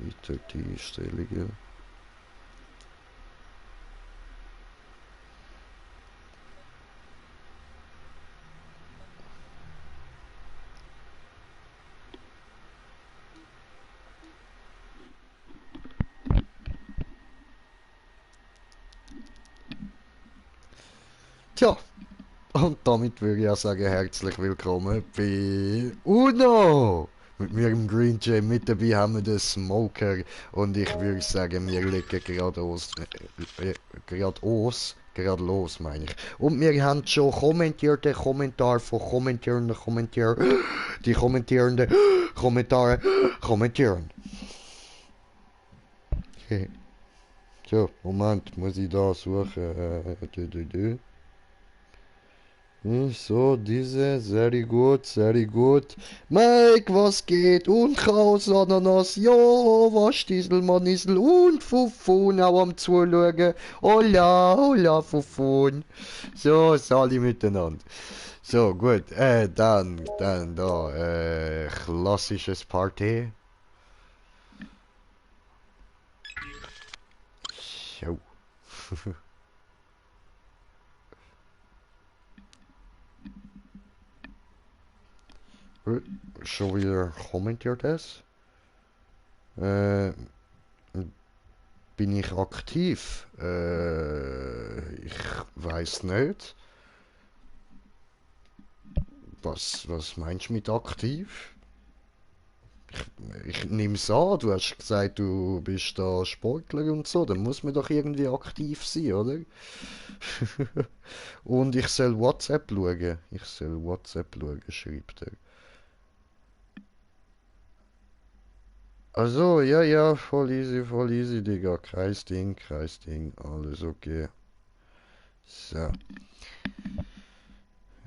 Weiter die Einstellungen. Tja, und damit würde ich auch sagen, herzlich willkommen bei Uno! Mit mir im Green Jam, mit dabei haben wir den Smoker und ich würde sagen, wir legen gerade los meine ich. Und wir haben schon kommentierte Kommentare von kommentierenden Kommentaren, die kommentierende Kommentare kommentieren. So, Moment, muss ich da suchen. So, diese, sehr gut, sehr gut. Mike, was geht? Und Chaos Ananas, jo, was Dieselmann Isel und Fufun auch am Zuschauen. Hola, hola, Fufun. So, Sali miteinander. So, gut, dann da, klassisches Party. So. Schon wieder kommentiert es? Äh, Bin ich aktiv? Ich weiß nicht. Was meinst du mit aktiv? Ich nehme es an, du hast gesagt, du bist da Sportler und so, dann muss man doch irgendwie aktiv sein, oder? Und ich soll WhatsApp schauen. Ich soll WhatsApp schauen, schreibt er. Also, ja, voll easy, Digga. Kein Ding, alles okay. So.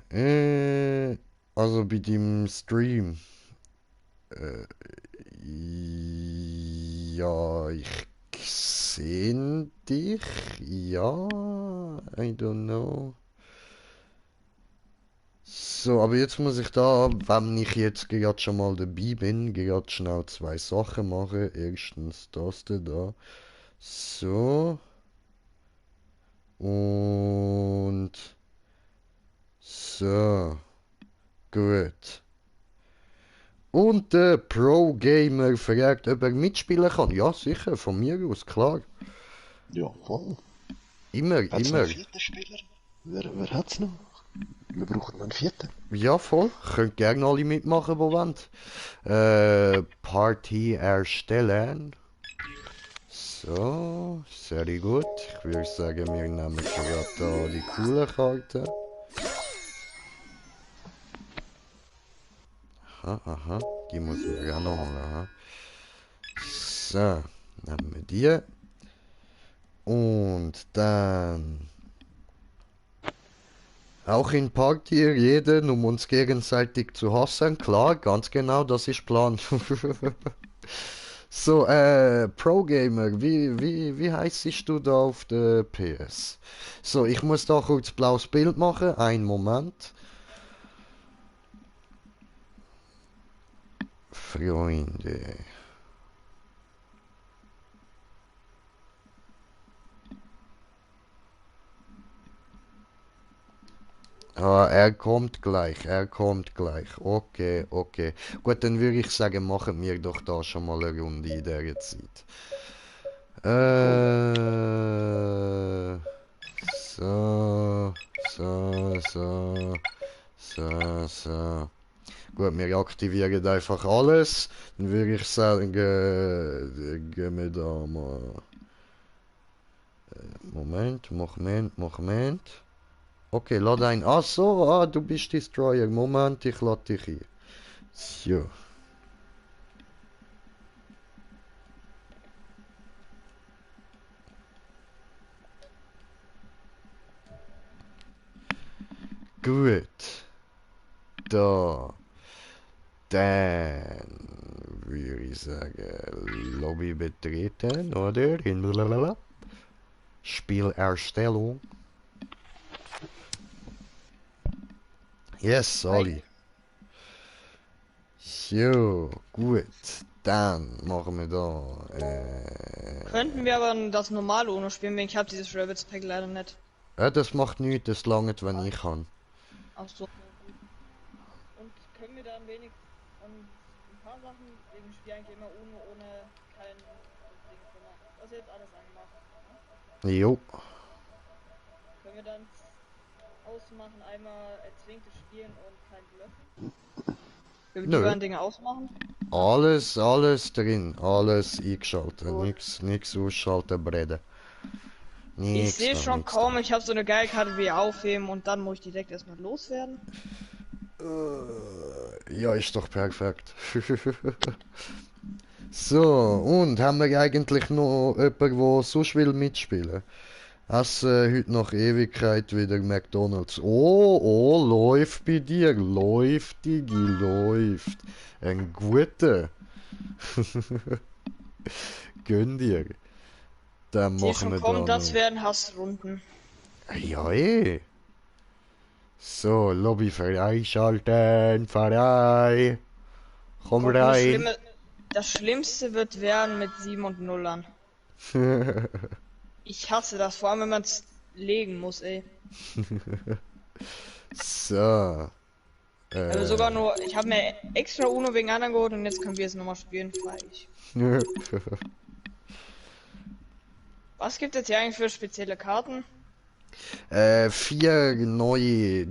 Äh, also bei dem Stream. Äh, ja, ich sehe dich. Ja, I don't know. So, aber jetzt muss ich da, wenn ich jetzt gerade schon mal dabei bin, gerade schnell zwei Sachen machen. Erstens das da. So. Und so. Gut. Und der Pro-Gamer fragt, ob er mitspielen kann. Ja, sicher, von mir aus, klar. Ja, voll. Hat's noch einen Immer. vierten Spieler? Wer hat's noch? Wir brauchen noch einen vierten. Ja, voll. Könnt gerne alle mitmachen, die wollen. Party erstellen. So, sehr gut. Ich würde sagen, wir nehmen gerade da die coole Karte. Aha. Die muss ich auch noch holen. Aha. So, nehmen wir die. Und dann auch in Party jeden, um uns gegenseitig zu hassen. Klar, ganz genau, das ist Plan. So, Pro-Gamer, wie heißt du da auf der PS? So, ich muss da kurz blaues Bild machen. Einen Moment. Freunde. Ah, er kommt gleich, er kommt gleich. Okay. Gut, dann würde ich sagen, machen wir doch da schon mal eine Runde in der Zeit. Voll. So, so, so. Gut, wir aktivieren einfach alles. Dann würde ich sagen, gehen wir da mal. Moment. Okay, lad ein. Ach so, du bist Destroyer. Moment, ich lade dich ein. So. Gut. Da. Dann würde ich sagen, Lobby betreten, oder? In blablabla. Spielerstellung. Yes, Hi. Olli. So, gut. Dann machen wir da. Könnten wir aber das normale Uno spielen, weil ich habe dieses Rabbits Pack leider nicht. Ja, das macht nichts, das langt, wenn ich kann. Ach so. Und können wir dann wenigstens ein paar Sachen, wegen ich spiele eigentlich immer Uno ohne kein Ding drin. Das ist jetzt alles angemacht. Ne? Jo. Können wir dann ausmachen, einmal erzwingtes Spielen und kein Blöffen? Können wir die Nö. beiden Dinge ausmachen? Alles drin. Alles eingeschaltet. Gut. Nix ausschalten, Brede. Ich Nix sehe da, schon nix kaum, ich habe so eine geile Karte wie aufheben und dann muss ich direkt erstmal loswerden. Ja, ist doch perfekt. So, und haben wir eigentlich noch jemanden, der sonst will mitspielen? Heute noch Ewigkeit wieder McDonalds. Oh, läuft bei dir. Läuft, Digi, läuft. Ein guter. Gönn dir. Dann Ich sehe machen schon wir kommen, da das noch. werden Hassrunden. Ja, eh. So, Lobby freischalten. Frei. Komm Gott, rein. das Schlimmste wird werden mit 7 und Nullern. Ich hasse das, vor allem wenn man es legen muss, ey. So. Also sogar nur, ich habe mir extra Uno wegen anderen geholt und jetzt können wir es nochmal spielen, freilich. Was gibt es hier eigentlich für spezielle Karten? 4 neue,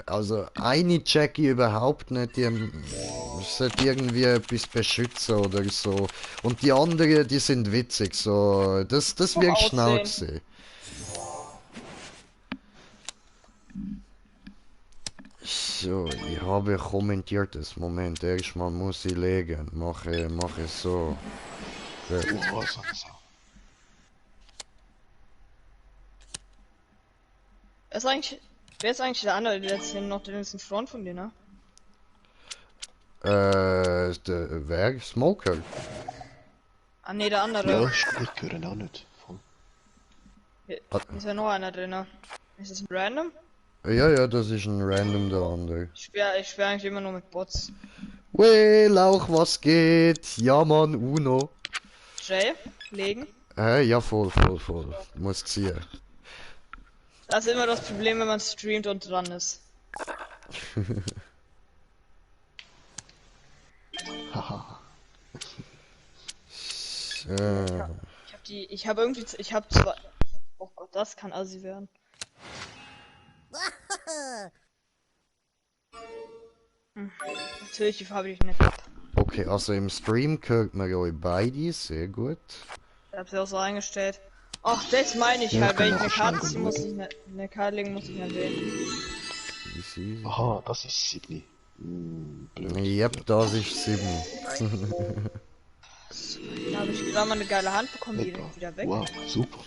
also eine check ich überhaupt nicht, die sollte irgendwie etwas beschützen oder so. Und die anderen, die sind witzig, so, das Vom wird schnell Aussehen. gesehen. So, ich habe kommentiertes. Moment, erstmal muss ich legen. Mache so. Gut. Oh, so eine Sau. Wer ist eigentlich der andere, der jetzt hier noch den ist in Front von dir, ne? Wer? Smoker? Ah ne, der andere. Ja, ich höre auch nicht. Voll. Hier ist ja noch einer drin, ne? Ist das random? Ja, das ist ein random der andere. Ich spiel eigentlich immer nur mit Bots. Wey, Lauch, was geht? Ja, Mann, Uno. Jay, legen. Ja, voll. Muss ziehen. Das ist immer das Problem, wenn man streamt und dran ist. Haha. Ich habe zwei. Oh Gott, das kann assi werden. Natürlich die Farbe, die ich nicht hab. Okay, also im Stream hört man euch beide, sehr gut. Ich hab's ja auch so eingestellt. Ach, das meine ich Ja, halt, wenn ich kann eine auch Karte schnell ziehen muss, ich eine Karte legen, muss ich nicht wählen. Easy. Aha, das ist Sydney. Blöd. Yep, das ist 7. Da habe ich gerade mal eine geile Hand bekommen, die Epa. direkt wieder weg. Wow, super.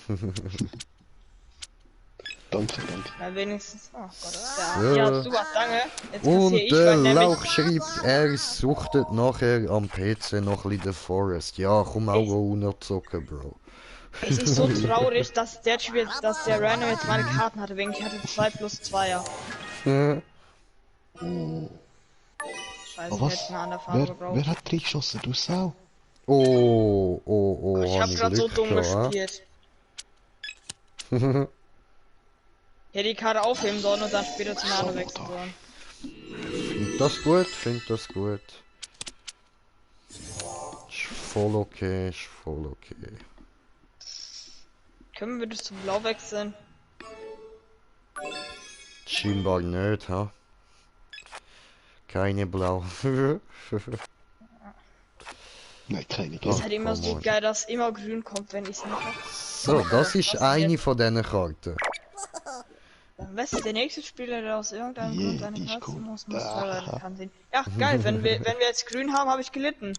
Danke. Na wenigstens. Oh Gott. So. Ja, super, danke. Jetzt Und kassiere ich, der weil nämlich. Lauch schreibt, er suchtet nachher am PC noch ein bisschen The Forest. Ja, komm auch Uno zocken, Bro. Es ist so traurig, dass der Typ jetzt, dass der Random jetzt meine Karten hatte, wegen ich hatte 2+2er. Scheiße, Aber ich hätte was? eine andere Farbe gebraucht. Wer hat dich geschossen? Du Sau? Oh, Ich hab grad so dumm gespielt. Ich hätte die Karte aufheben sollen und dann später zu Nano wechseln sollen. Find das gut. Ist voll okay. Können wir das zu Blau wechseln? Scheinbar nicht, ha? Keine Blau. Nein, keine Ist Geld. halt immer so come on. geil, dass immer grün kommt, wenn ich es nicht hab. So, das ist eine von diesen Karten. Dann weißt du, der nächste Spieler, der aus irgendeinem Yeah, Grund eine die ist Karte cool. muss Ah. leider kann sehen. Ja, geil, wenn wir jetzt grün haben, habe ich gelitten.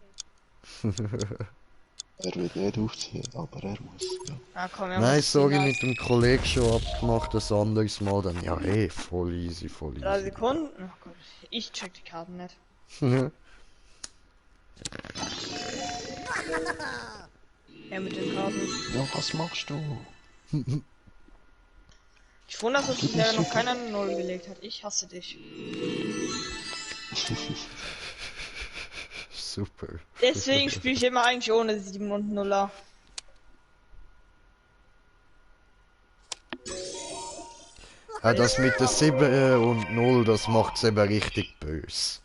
Er wird nicht aufziehen, aber er muss. Ja. Ah, komm, wir Nein, müssen sorry, ziehen, mit dem Kollegen schon abgemacht, das anderes Mal dann. Ja, voll easy. 3 Sekunden? Oh Gott, ich check die Karten nicht. Ja, mit den Karten. Ja, was machst du? Ich wundere, dass bisher noch keiner eine Null gelegt hat. Ich hasse dich. Super. Deswegen spiele ich immer eigentlich ohne 7 und 0er. Ja, das mit der 7 und 0, das macht's eben richtig bös.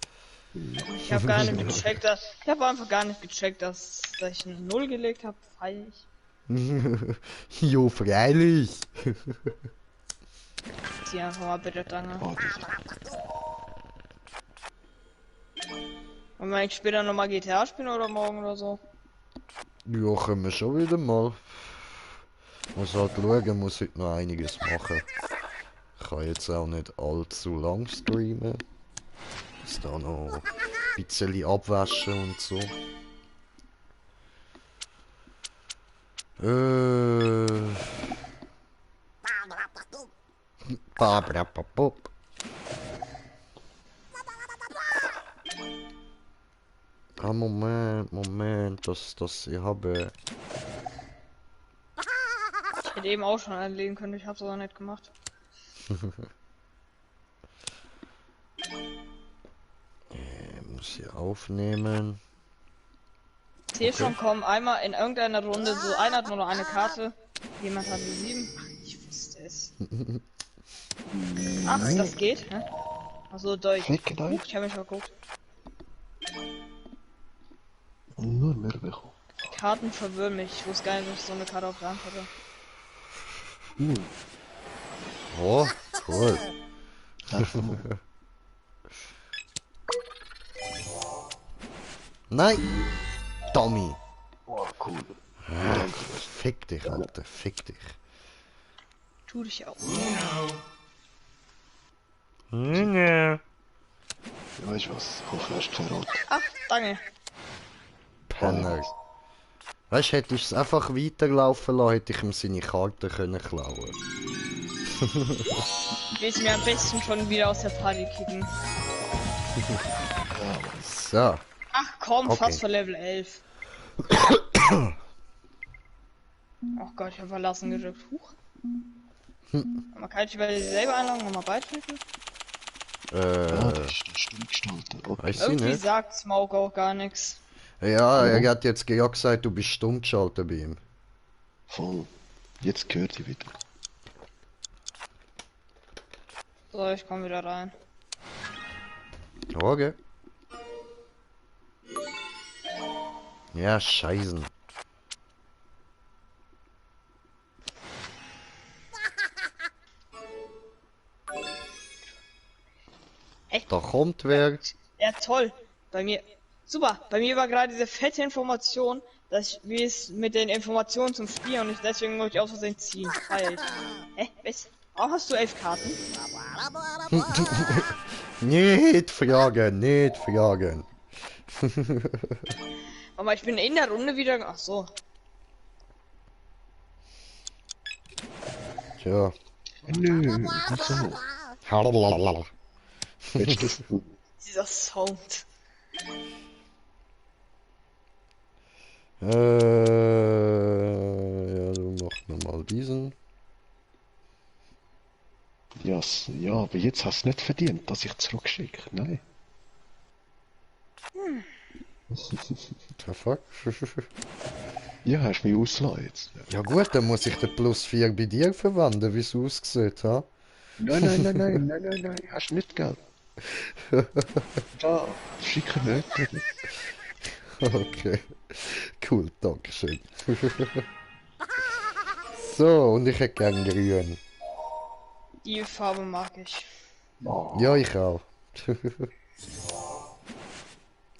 Ich habe gar nicht gecheckt, ich habe einfach gar nicht gecheckt, dass ich eine 0 gelegt habe. Feier ich. Jo, freilich. Zieh einfach mal bitte Dange. Oh, Wollen wir eigentlich später nochmal GTA spielen oder morgen oder so? Ja, können wir schon wieder mal. Muss halt schauen, muss heute noch einiges machen. Ich kann jetzt auch nicht allzu lang streamen. Muss da noch ein bisschen abwaschen und so. Babrapapop. Ah, Moment, ich habe... Ich hätte eben auch schon anlegen können, ich hab's aber nicht gemacht. muss hier aufnehmen. Ich sehe schon, kommen einmal in irgendeiner Runde so einer hat nur noch eine Karte. Jemand hatte 7. Ach, ich wusste es. Ach, das geht, hä? Also durch. Fick dich. Ich habe mich verguckt. Nur mehr bekommen. Karten verwirren mich. Ich wusste gar nicht, dass ich so eine Karte auf der Hand hatte. Oh, cool. Nein! Tommy! Oh, cool. Fick dich, Alter, fick dich. Tu dich auch. Ja. Weißt du was? Ich hoffe, er ist kein Rot. Ach, danke. Penner. Weißt du, hätte ich es einfach weiterlaufen lassen, hätte ich ihm seine Karte können klauen. Ich will mir am besten schon wieder aus der Party kicken. So. Ach komm, Okay. fast vor Level 11. Oh Gott, ich habe verlassen gedrückt. Huch. Man kann ich über dieselbe Einladung nochmal beitreten? Ah, das ist der Stimmgestalter. Okay. Weiß ich Irgendwie nicht. sagt Smoke auch gar nichts. Ja, er hat jetzt ja gesagt, du bist stumm geschaltet bei ihm. Voll. Jetzt gehört die wieder. So, ich komme wieder rein. Okay. Ja, scheißen. Echt? Da kommt wer. Ja, toll. Bei mir. Super. Bei mir war gerade diese fette Information, wie es mit den Informationen zum Spiel und ich deswegen wollte ich aus Versehen ziehen. Halt. Hä? Was? Auch hast du 11 Karten? Nicht fragen, nicht fragen. Aber ich bin in der Runde wieder. Ach so. Tja. Nö, wieso? Halalala. Willst du das? Dieser Sound. Ja, du machst nochmal diesen. Ja, aber jetzt hast du nicht verdient, dass ich zurückschicke. Nein. The fuck? Ja, hast mich ausgelassen jetzt. Ja gut, dann muss ich den +4 bei dir verwenden, wie es aussieht, ha? Nein, hast nicht Geld. Da, schicke nicht. Okay. Cool, dankeschön. So, und ich hätte gern grün. Die Farbe mag ich. Oh, Ja, ich auch.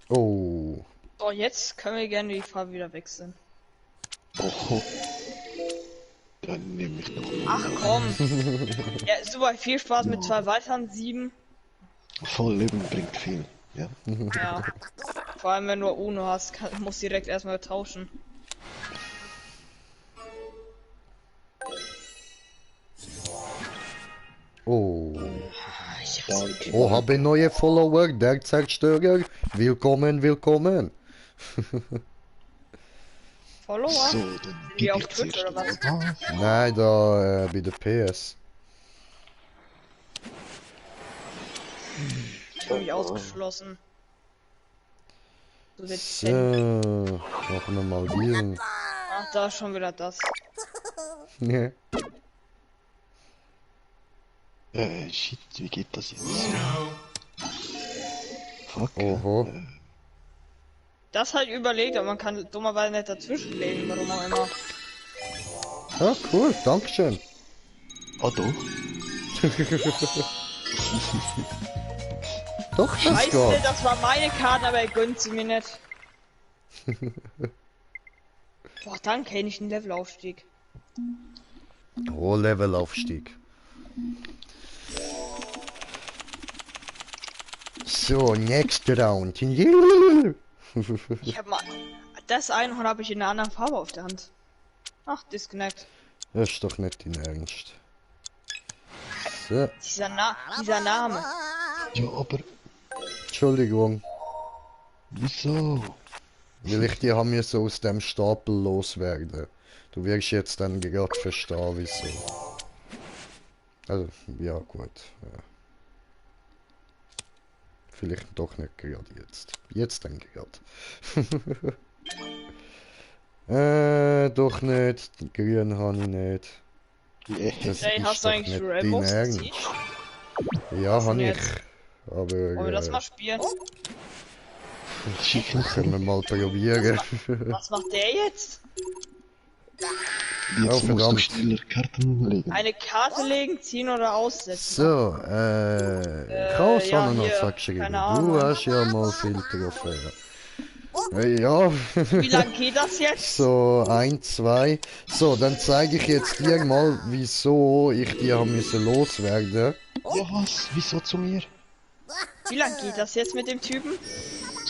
Oh. So, jetzt können wir gerne die Farbe wieder wechseln. oh. Dann nehme ich noch mal. Ach komm. Ja, super, viel Spaß mit 2 weiteren 7. Voll Leben bringt viel. Ja. Ja. Vor allem wenn du Uno hast, musst direkt erstmal tauschen. Oh. Ich hasse die Oh, habe neue Follower, der Zerstörer. Willkommen, willkommen. Follower? So, dann Die gib auf ich Twitch zuerst oder was? mal. Nein, da bei der PS. Ich habe mich ausgeschlossen. So dezent. So, machen wir mal diesen. Ach, da ist schon wieder das. Ja. Shit, wie geht das jetzt? Fuck. Oho. Das halt überlegt, aber man kann dummerweise nicht dazwischenlegen, warum auch immer. Ah, cool, dankeschön. Ah, doch. Doch, das Scheiße, geht. das war meine Karte, aber er gönnt sie mir nicht. Boah, danke, hätte ich einen Levelaufstieg. Oh, Levelaufstieg. So, next round. Ich hab mal. Das Einhorn habe ich in einer anderen Farbe auf der Hand. Ach, Disconnect. Das ist doch nicht dein Ernst. So, Dieser Name. Ja, aber Entschuldigung. wieso? Weil ich die haben so aus dem Stapel loswerden. Du wirst jetzt dann gerade verstehen, wieso. Also, ja gut. Ja. Vielleicht doch nicht gerade jetzt. Jetzt dann gerade. Doch nicht. Grün habe ich nicht. Nee. Das Hey, hast du doch eigentlich nicht Rainbow dein Ernst. Siege? Ja, habe ich. jetzt? Aber Wollen wir das mal spielen? Schicken können wir mal probieren. Was macht der jetzt? Oh, Jetzt musst du verdammt. schneller Karten legen. Eine Karte legen, ziehen oder aussetzen? So, Chaos ja, Ananas hier, hat geschrieben. keine Du Ahnung. hast ja mal Filter auf. Ja. Wie lange geht das jetzt? So, 1, 2. So, dann zeige ich jetzt dir mal, wieso ich die haben müssen loswerden. Ja, was? Wieso zu mir? Wie lange geht das jetzt mit dem Typen?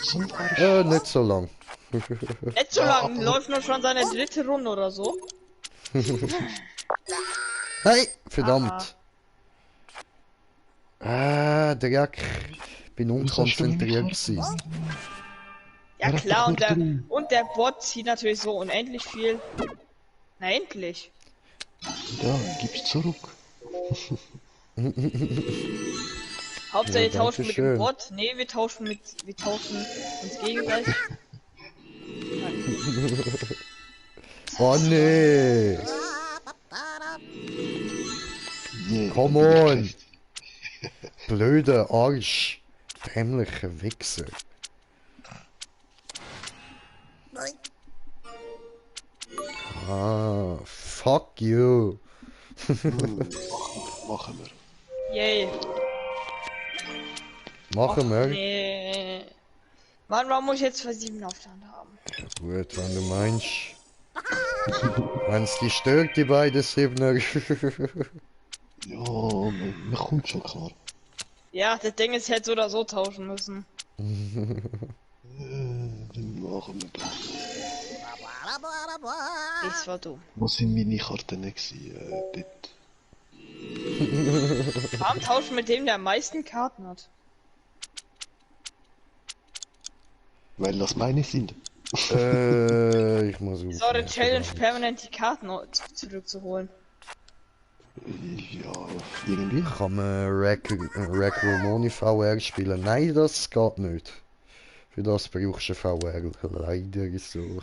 So ein Arsch. Nicht so lang. Nicht so lange, läuft nur schon seine dritte Runde oder so. Hey, verdammt. Dreck. Bin unkonzentriert gewesen. Ja Ja, klar, das doch nicht und der Bot zieht natürlich so unendlich viel. Na endlich. Da, gib's zurück. Hauptsache wir Ja, tauschen mit dem dankeschön. Bot. Nee, wir tauschen uns gegenseitig. Oh nee. Yeah, Come on. Blöder Arsch. Dämlicher Wichser. Fuck you. Machen wir. Yay. Machen wir. Nee. Mann, warum muss ich jetzt für 7 auf der Hand haben? Gut, wenn du meinst. Wenn's die stört, die beiden Siebener. Ja, man kommt schon klar. Ja, das Ding ist, ich hätte so oder so tauschen müssen. Dann machen wir doch. Das war dumm. Wo sind meine Karten gewesen? Dort. Warum tauschen mit dem, der am meisten Karten hat? Weil das meine sind. Ich muss Ist eure Challenge, permanent die Karten zurückzuholen. Ja, irgendwie. Kann man Rack Romani VR spielen? Nein, das geht nicht. Für das brauchst du VR. Leider so.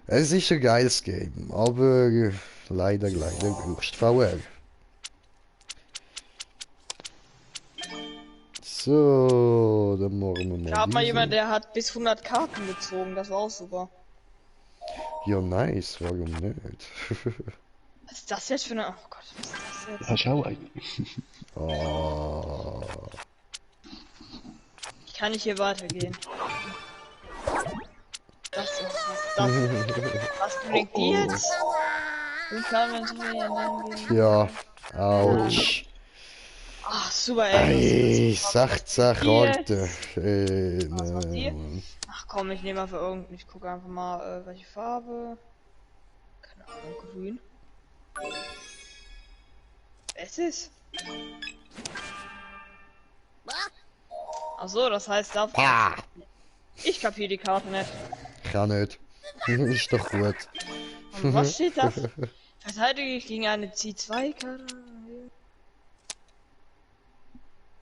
Es ist ein geiles Game, aber leider brauchst du VR. So, dann machen wir mal. Da hat mal diese. jemand, der hat bis 100 Karten gezogen, das war auch super. Ja, nice, warum nicht? Was ist das jetzt für eine... Oh Gott, was ist das jetzt? Hast du auch einen? Oh. Ich kann nicht hier weitergehen. Was bringt die jetzt? Und kann man so hier Ja, ouch. Ach, super, ey. Ey, 16 Karten. Was macht die? Nein. Ach komm, ich nehme mal für irgendeinen. Ich gucke einfach mal, welche Farbe. Keine Ahnung, grün. Es ist. Ach so, das heißt, da. Ah, Ich kapiere die Karte nicht. kann nicht. Ist doch gut. Und was steht da? Verteidige ich gegen eine C2-Karte?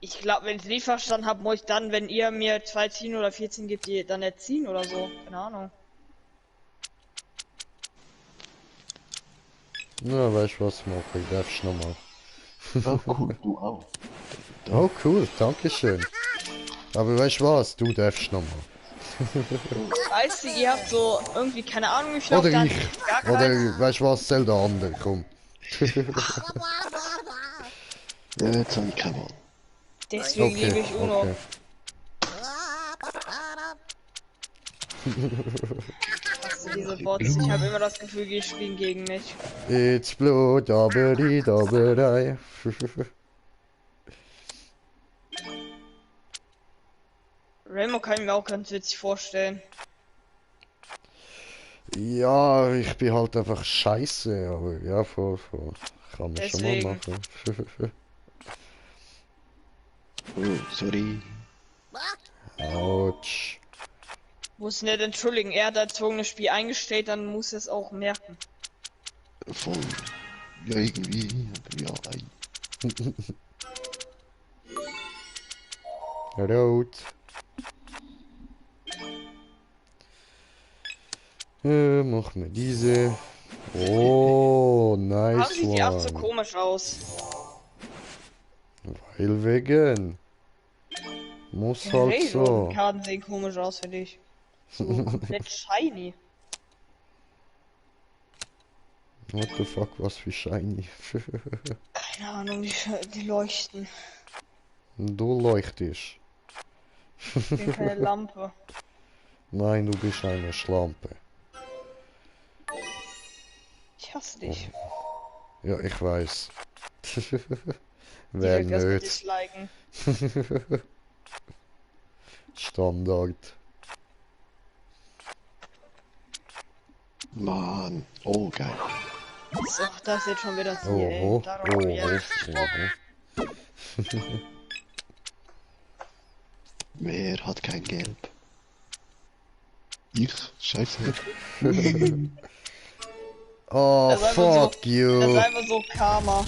Ich glaube, wenn ich es nicht verstanden habe, muss ich dann, wenn ihr mir 2 ziehen oder 14 gibt, die dann nicht ziehen oder so. Keine Ahnung. Ja, weißt du was, Marco, ich darf's nochmal. Oh, cool, du auch. Oh, cool, danke schön. Aber weißt du was, du darfst nochmal. Weißt du, ihr habt so irgendwie keine Ahnung, wie viel auf Oder der Hand. ich. Gar Oder keinen. weißt du was, zähl der andere, komm. Ja, jetzt habe ich keine Wahl. Deswegen liebe ich Uno. okay. Hast du diese Bots? Ich habe immer das Gefühl, die spielen gegen mich. It's blue, daberi, daberei. Rainbow kann ich mir auch ganz witzig vorstellen. Ja, ich bin halt einfach scheiße, aber ja, voll. Kann man schon mal Deswegen. machen. Oh, sorry. Autsch. Muss nicht entschuldigen, er hat erzwungenes Spiel eingestellt, dann muss er es auch merken. Voll. Ja, irgendwie. Ja, Rot. Machen wir diese. Oh, Warum nice sieht die 8 so one. komisch aus? Weil wegen. Muss halt Die so. Karten sehen komisch aus, finde ich. So komplett shiny. What the fuck, was für shiny. Keine Ahnung, die leuchten. Du leuchtest. Ich bin keine Lampe. Nein, du bist eine Schlampe. Ich hasse dich. Ja, ich weiß. Wer Direkt erstmal nicht. disliken. Standard. Mann. Oh, geil. So, das ist jetzt schon wieder sie, Oho, ey. Darauf hab ich oho, echt gesprochen. oho. Wer hat kein Gelb? Ich? Scheiße. Oh, Das ist einfach fuck so, Das ist you. einfach so Karma.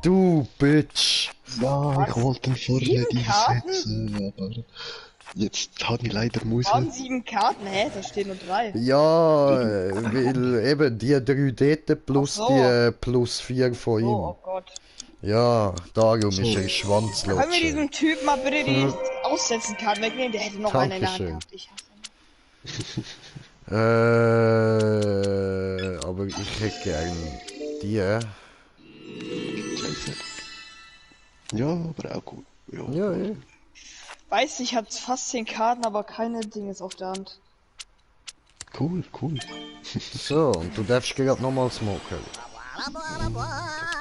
Du Bitch. Ja, ich wollte vorne 7 die Karten? setzen, aber jetzt habe ich leider Warum müssen. 7 Karten? Hä? Da stehen nur 3. Ja, weil eben die 3 dort plus Ach so. die plus 4 von Oh, ihm. oh Gott. Ja, darum ist So. er Schwanzlotsch. Können wir diesem Typ mal bitte die Aussetzenkarten wegnehmen? Der hätte noch eine in der Hand Dankeschön. gehabt. Ich hasse ihn. Aber ich hätte gern die. Scheiße. Ja, aber auch gut. Ja, Ja, ja. Weiß nicht, ich hab fast 10 Karten, aber keine Dinges auf der Hand. Cool, cool. So, und du darfst gerade nochmal smoken.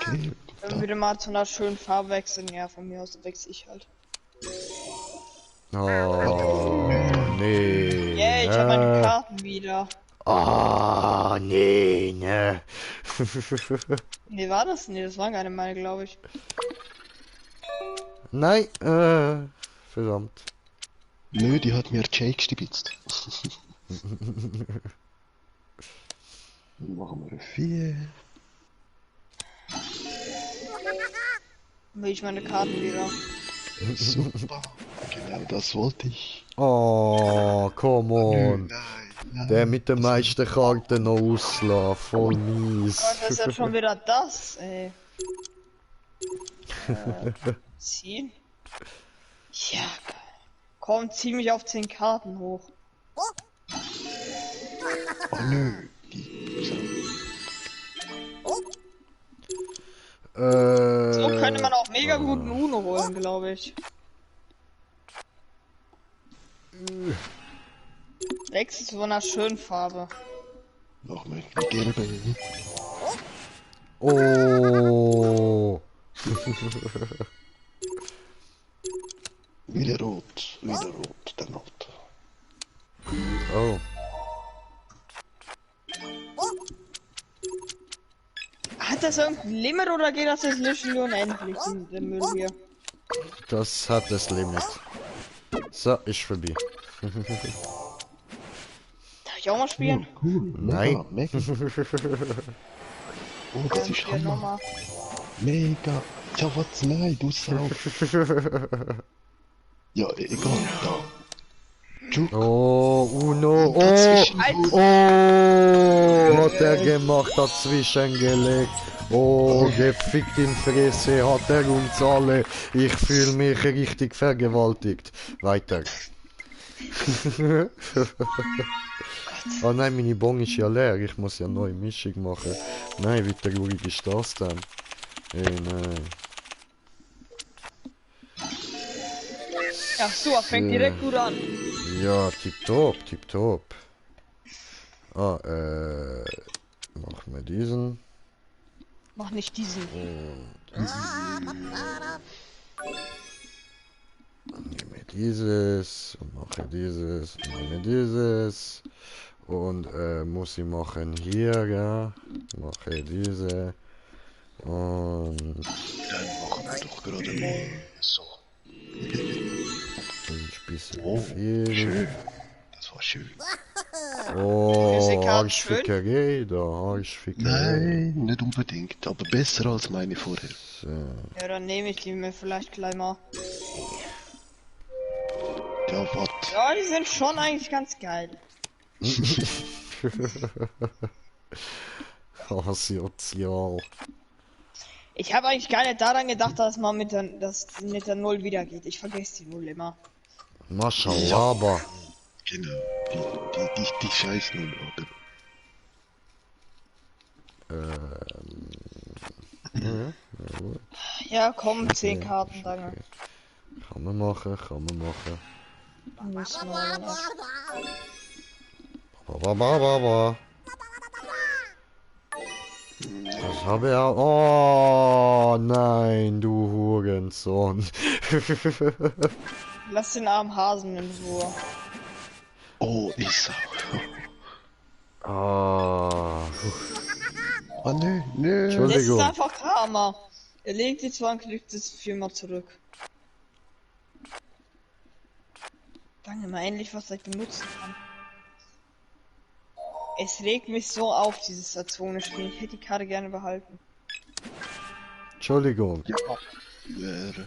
Okay. Wenn wir wieder mal zu einer schönen Farbe wechseln, ja, von mir aus wechsle ich halt. Oh, nee. Yeah, ich habe meine Karten wieder. Oh, nee, ne. Nee, war das? Nee, das waren keine meine, glaube ich. Nein, verdammt. Nö, die hat mir Jake gestibitzt. Machen wir 4. Will ich meine Karten wieder. Super. Genau das wollte ich. Oh, come on. Nein. Der mit den meisten Karten noch auslassen, voll mies. Gott, das ist ja schon wieder das, ey. Ziehen? Ja, geil. Komm, zieh mich auf 10 Karten hoch. Oh nö. Die So könnte man auch mega guten Uno holen, glaube ich. Wechsel zu einer schönen Farbe. noch mal die gelbe. Oh. Wieder rot. Wieder rot. Dann rot. Oh. Hat das irgendein Limit oder geht das jetzt literally unendlich, der Müll hier? Das hat das Limit. So, ist vorbei. Darf ich auch mal spielen? Cool. Nein. Mega. Oh, das Dann ist spiel Hammer. nochmal. Mega. Ja, was? Nein, du Sau. Ja, egal, da. Juck. Oh, Uno, Und oh, dazwischen oh, hat er gemacht, dazwischen gelegt. Oh, gefickt in Fresse hat er uns alle. Ich fühle mich richtig vergewaltigt. Weiter. Oh nein, meine Bon ist ja leer. Ich muss ja neue Mischung machen. Nein, wie traurig ist das denn? Ey, nein. Ja, so, fängt direkt gut an. Ja, tipptopp, tipptopp. Ah, machen wir diesen. Mach nicht diesen. Nehme dieses und mache dieses und nehme dieses. Und muss ich machen hier, ja. Mache diese. Und Dann machen wir doch gerade mal so. ein bisschen Oh, viel. schön. Das war schön. Oh, Karten Arschfickerei, da, Arschfickerei. Nein, nicht unbedingt, aber besser als meine vorher. So. Ja, dann nehme ich die mir vielleicht gleich mal. Ja, was? Ja, die sind schon eigentlich ganz geil. Sozial. Ich habe eigentlich gar nicht daran gedacht, dass man mit der Null wieder geht. Ich vergesse die Null immer. Maschallah, aber. Genau, die scheiß Null, oder? Ja, gut. Ja, komm, 10 Karten, danke. Kann man machen, kann man machen. Müssen wir aber nicht. Ba. Das habe ich auch. Oh nein, du Hurensohn. Lass den armen Hasen in Ruhe. Oh, ich Sau. Ah. Oh, nö, nö. Das ist Entschuldigung. einfach Karma. Er legt die zwar und kriegt es 4-mal zurück. Danke mal endlich, was ich benutzen kann. Es regt mich so auf, dieses Azone-Spiel. Ich hätte die Karte gerne behalten. Entschuldigung. Ja, wäre.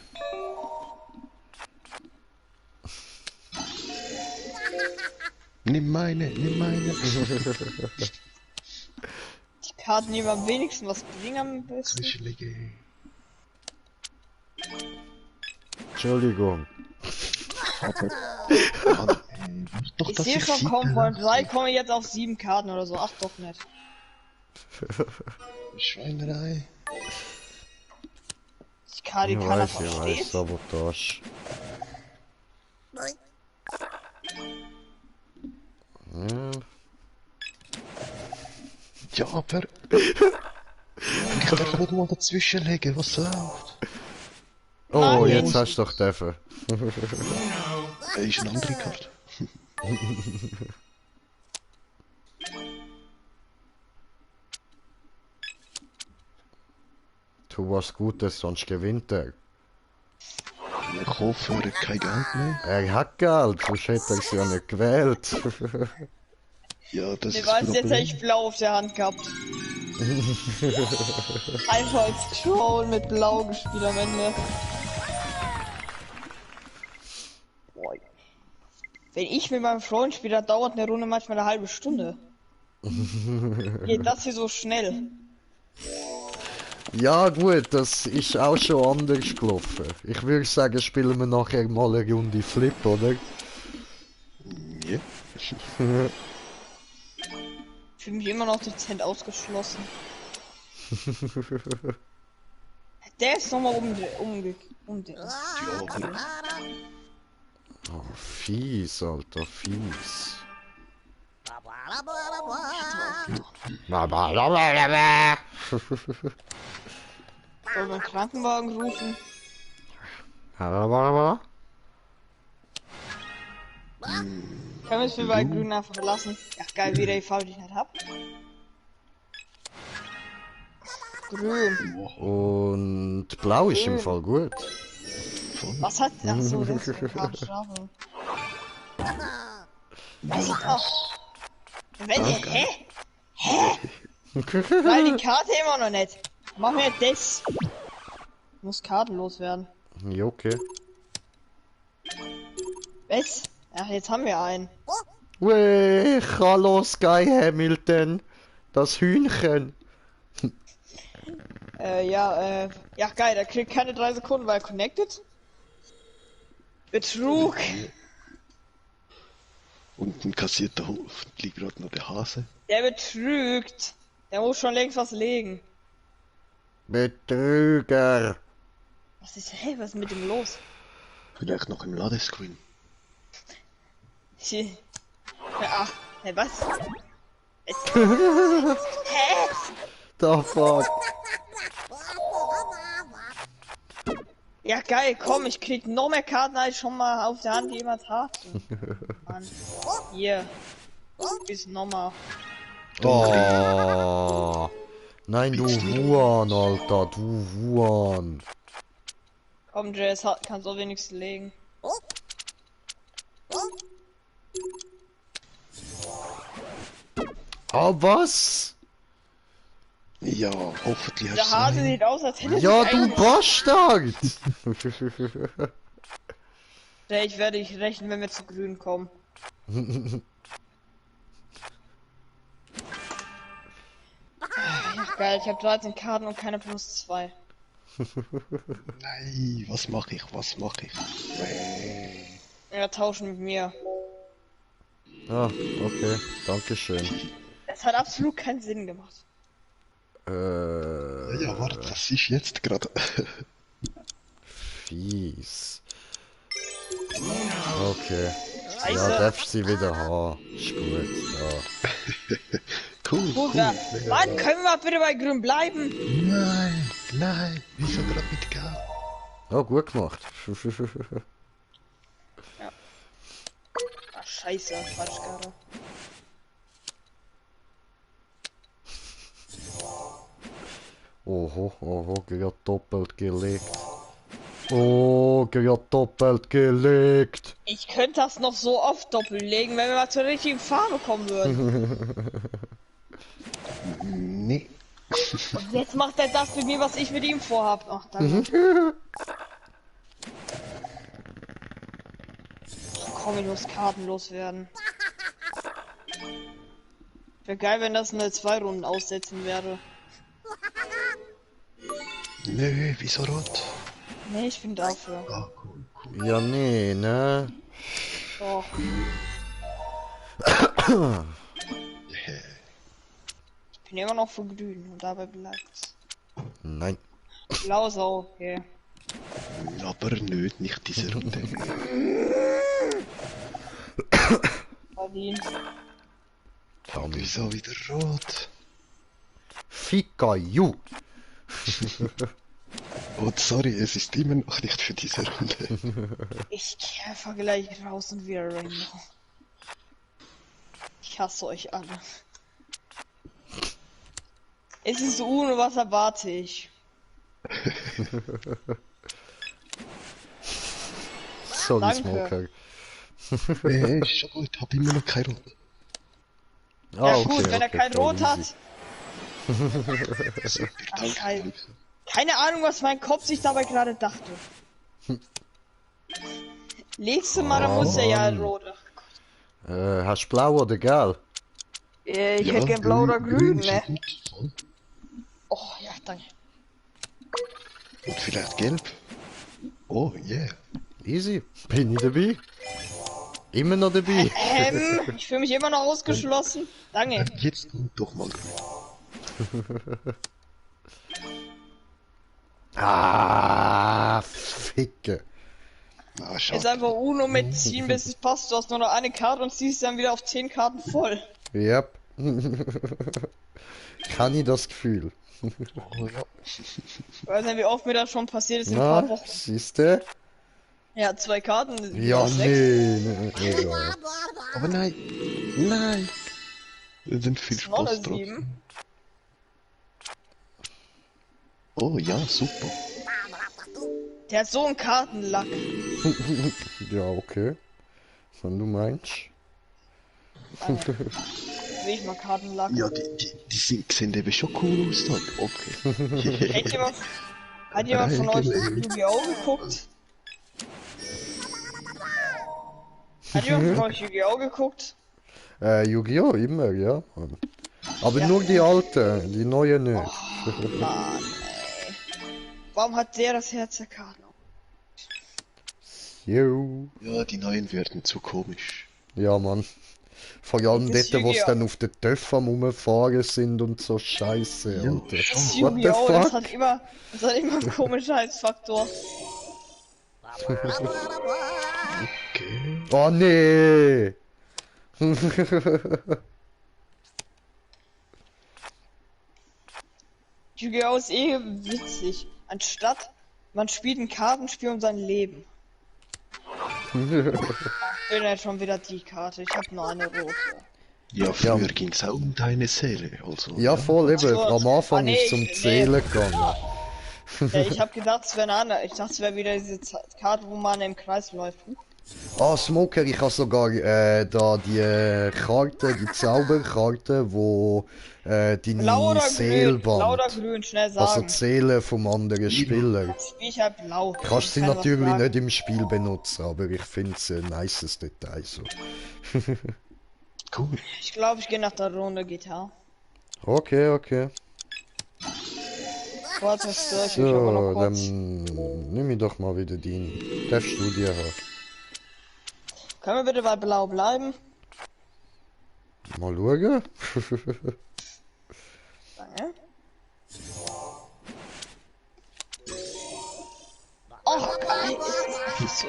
Nimm meine, nimm meine. Die Karten, die am wenigsten was bringen am besten. Zwischenlege. Entschuldigung. Doch, Ich dass sehe schon, sie komm, von 3 lasse. komme ich jetzt auf 7 Karten oder so. Ach doch nicht. Schweinerei. Die Karte Ich kann er weiß, verstehen. Sabotage. Ja. Ja, aber. Ich darf nicht mal dazwischen legen, was läuft? Oh, Nein. jetzt hast du doch dürfen. Ist eine andere Karte. Tu was Gutes, sonst gewinnt er. Ich hoffe, er hat kein Geld mehr. Er hat Geld, sonst hätte er sie ja nicht gewählt. Ja, das Ich ist weiß, das jetzt hätte Problem. ich blau auf der Hand gehabt. Einfach als Troll mit blau gespielt am Ende. Boah. Wenn ich mit meinem Freund spiele, dann dauert eine Runde manchmal eine halbe Stunde. Geht das hier so schnell? Ja gut, das ist auch schon anders gelaufen. Ich würde sagen, spielen wir nachher mal eine Runde Flip, oder? Ja. Ich fühle mich immer noch dezent ausgeschlossen. Der ist nochmal Ja, aber Oh, fies, Alter, fies. Soll man einen Krankenwagen rufen? Können wir es für bei Grün einfach verlassen? Ja, geil, wie der EV, die ich nicht hab. Grün. Und blau ist im Fall gut. Was hat. Ach so, das ist eine Kartenstrafe. Was hat auch. Wenn, hä? Weil die Karte immer noch nicht. Mach mir das. Muss Karten loswerden. Ja, okay. Was? Ach, jetzt haben wir einen. Weh, hallo Sky Hamilton. Das Hühnchen. Ja, geil, der kriegt keine 3 Sekunden, weil er connected. Betrug. Unten kassiert der liegt gerade noch der Hase. Der betrügt. Der muss schon längst was legen. Betrüger. Was ist mit dem los? Vielleicht noch im Ladescreen. Ach, was? Hä? The fuck. Ja geil, komm, ich krieg noch mehr Karten, als ich schon mal auf der Hand jemand hat. Mann. Hier. Bis nochmal. Oh. Nein, du Huan, Alter, du Huan. Komm, Jess, kannst du wenigstens legen. Ah, was? Ja, hoffentlich Der hast Hase du sieht aus, als hätte Ja, sich du eigentlich- Bastard! Ja, ich werde dich rächen, wenn wir zu grün kommen. Ja, geil, ich habe 13 Karten und keine plus 2. Nein, was mache ich, was mache ich? Ja, tauschen mit mir. Ah, okay, dankeschön. Es hat absolut keinen Sinn gemacht. Ja, warte, das ist jetzt gerade. Fies. Okay. Scheiße. Ja, darfst sie wieder haben. Ist gut, ja. Cool, Gut, cool. Mann, können wir bitte bei grün bleiben? Nein, wieso gerade mit Geld? Oh, gut gemacht. Ach, scheiße, falsch gerade. Oho, oho, gerade doppelt gelegt. Oh, gerade doppelt gelegt. Ich könnte das noch so oft doppelt legen, wenn wir mal zur richtigen Farbe kommen würden. Nee. Und jetzt macht er das mit mir, was ich mit ihm vorhab. Ach, danke. Komm, ich muss Karten loswerden. Wäre geil, wenn das eine 2 Runden aussetzen wäre. Nö, wieso rot? Nee, ich bin dafür. Ah, cool. Ja, nee, ne? Doch. Ich bin immer noch für grün und dabei bleibt's. Nein. Blau ist auch okay. Aber nicht diese Runde. Verdient. Dann Wieso wieder rot? Fika you. Oh, sorry, es ist immer noch nicht für diese Runde. Ich kämpfe gleich raus und wieder Rainbow. Ich hasse euch alle. Es ist Uno, was erwarte ich? So wie Danke. Smoker. Ist schon gut, hab immer noch kein Rot. Ah, Ja okay, gut, wenn er okay, kein voll Rot hat. easy. Ach, geil. Keine Ahnung, was mein Kopf sich dabei gerade dachte. Legst du mal, dann muss er ja Mann. rot. Hast du blau oder gelb? Ich hätte gern blau oder grün, ist ne? gut, voll. Oh, ja, danke. Und vielleicht gelb. Oh, yeah. Easy. Bin ich dabei? Immer noch dabei? Ich fühle mich immer noch ausgeschlossen. Danke. Jetzt kommt doch mal grün. Ah, Ficke. Ah, Ist schade. einfach Uno mitziehen, bis es passt. Du hast nur noch eine Karte und ziehst dann wieder auf 10 Karten voll. Yep. Kann ich das Gefühl. Oh, ja. Ich weiß nicht, wie oft mir das schon passiert ist in ein paar Na, Wochen. siehste? Ja, 2 Karten. Ja, sechs. nee. Egal. Aber nein. Nein. Wir sind viel Das ist noch eine Spaß drauf. 7. Oh ja, super. Der hat so einen Kartenlack. Ja, okay. Wenn du meinst. Will ich mal Kartenlack. Ja, die sehen eben schon cool aus dort. Okay. Kennt jemand, Hat jemand von euch Freigelegt. Yu-Gi-Oh! Geguckt? Hat jemand von euch Yu-Gi-Oh! Geguckt? Yu-Gi-Oh! Immer, ja. Mann. Aber Ja. nur die alten, die neuen nicht. Mann, ey. Warum hat der das Herz der Karte? Jo. Ja, die neuen werden zu komisch. Ja, Mann. Vor allem Das dort, wo sie Yu-Gi-Oh! dann auf den Töpfen am Rumfahren sind und so Scheiße, Jo, Alter. Das schon. What the Yu-Gi-Oh! fuck? Das hat immer einen komischen Scheißfaktor. Okay. Oh nee! Yu-Gi-Oh! Ist eh witzig. Anstatt man spielt ein Kartenspiel um sein Leben. Ich bin jetzt schon wieder die Karte. Ich habe nur eine rote. Ja, früher ging's auch um deine Seele, also. Ja, voll eben. So. Am Anfang Ah, nee, ist es um nee. Zählen gegangen. Ja, ich habe gedacht, es wäre eine andere. Ich dachte, es wäre wieder diese Karte, wo man im Kreis läuft. Ah, Smoker, ich habe sogar da die Karte, die Zauberkarte, wo Blau deine oder Seele grün? Blau oder bannt. grün? Schnell Also sagen. die Seele vom anderen Spieler. Das Spiel ich halt blau. Kannst sie Kann was natürlich sagen. nicht im Spiel benutzen, aber ich finde es ein nices Detail so. Cool. Ich glaube, ich gehe nach der Runde GTA. Okay, okay. Vorher zerstöre ich mich aber noch So, kurz. dann nimm ich doch mal wieder den. Darfst du dir haben. Können wir bitte bei blau bleiben? Mal schauen. Danke. Oh, geil. Ist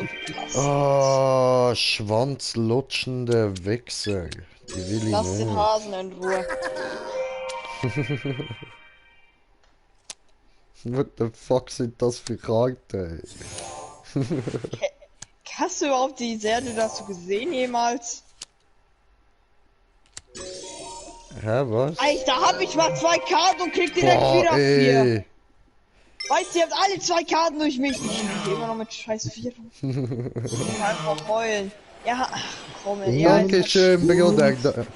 so Ah, schwanzlutschende Wichser. Die will ich Lass den nicht. Hasen in Ruhe. What the fuck sind das für Karten? Hast du überhaupt die Serie dazu gesehen jemals? Hä, was? Alter, hab ich mal 2 Karten und krieg direkt Boah, wieder 4. ey. Weißt du, ihr habt alle 2 Karten durch mich. Ich geh immer noch mit scheiß 4. Einfach heulen. Ja, ach, komm, ja. Dankeschön, Bruder.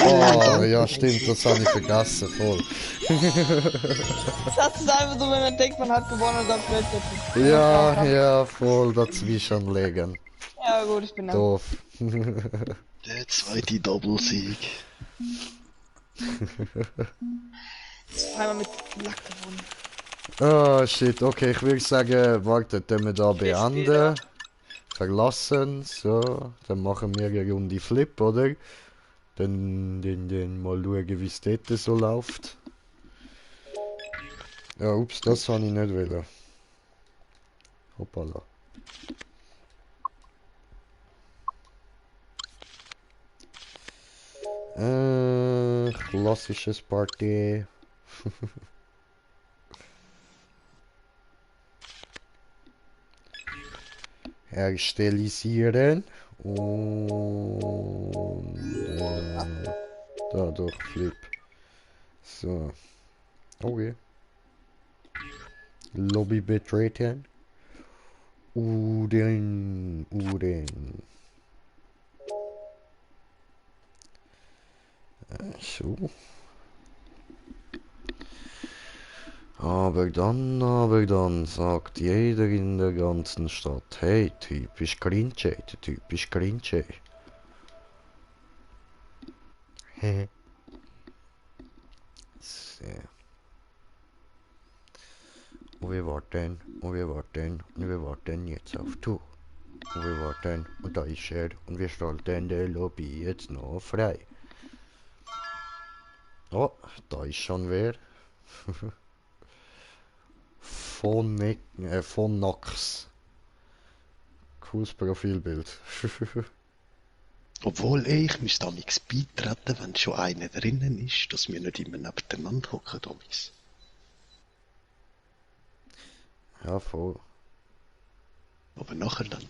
Oh, ja, stimmt, das habe ich vergessen, voll. Das ist einfach so, wenn man denkt, man hat gewonnen und dann plötzlich. Ja, ja, voll dazwischen legen. Ja, gut, ich bin da. Doof. Der zweite Doppelsieg. Einmal mit Lack gewonnen. Oh, shit, okay, ich würde sagen, wartet, wenn wir da beenden. Verlassen, so, dann machen wir eine Runde Flip, oder? Dann mal schauen, wie es dort so läuft. Ja, ups, das habe ich nicht wollen. Hoppala. Klassisches Party. Herstellisieren und dadurch Flip. So. Okay. Lobby betreten. Uhren. So. Aber dann sagt jeder in der ganzen Stadt, hey, typisch Grinche, typisch Grinche. So. Und wir warten jetzt auf du. Und wir warten, und da ist er, und wir schalten der Lobby jetzt noch frei. Oh, da ist schon wer. Von Nox. Cooles Profilbild. Obwohl, ey, ich müsste amix beitreten, wenn schon einer drinnen ist, dass wir nicht immer nebeneinander hocken, amix. Ja, voll. Aber nachher dann.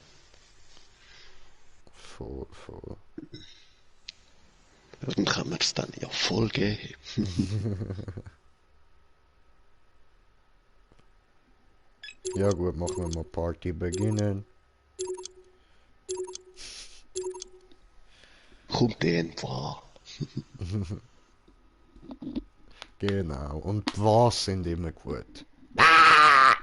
Voll. Dann können wir es dann ja voll geben. Ja gut, machen wir mal Party beginnen. Kommt irgendwo. Genau, und was sind immer gut. Ah!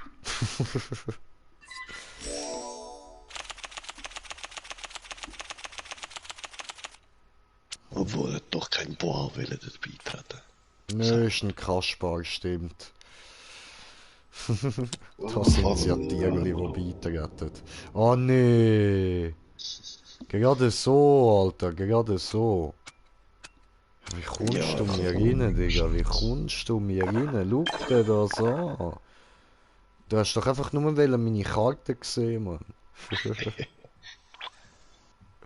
Obwohl er doch kein Boa will dort beitreten. Nö, ist ein Kaspar, stimmt. Oh, Das sind ja fuck. Tiere, die beitreten. Oh nee. Gerade so, Alter, gerade so. Wie kommst Ja, du kann mir man rein, nicht Digga? Wie kommst du mir rein? Schau dir das an. Du hast doch einfach nur meine Karte gesehen, Mann.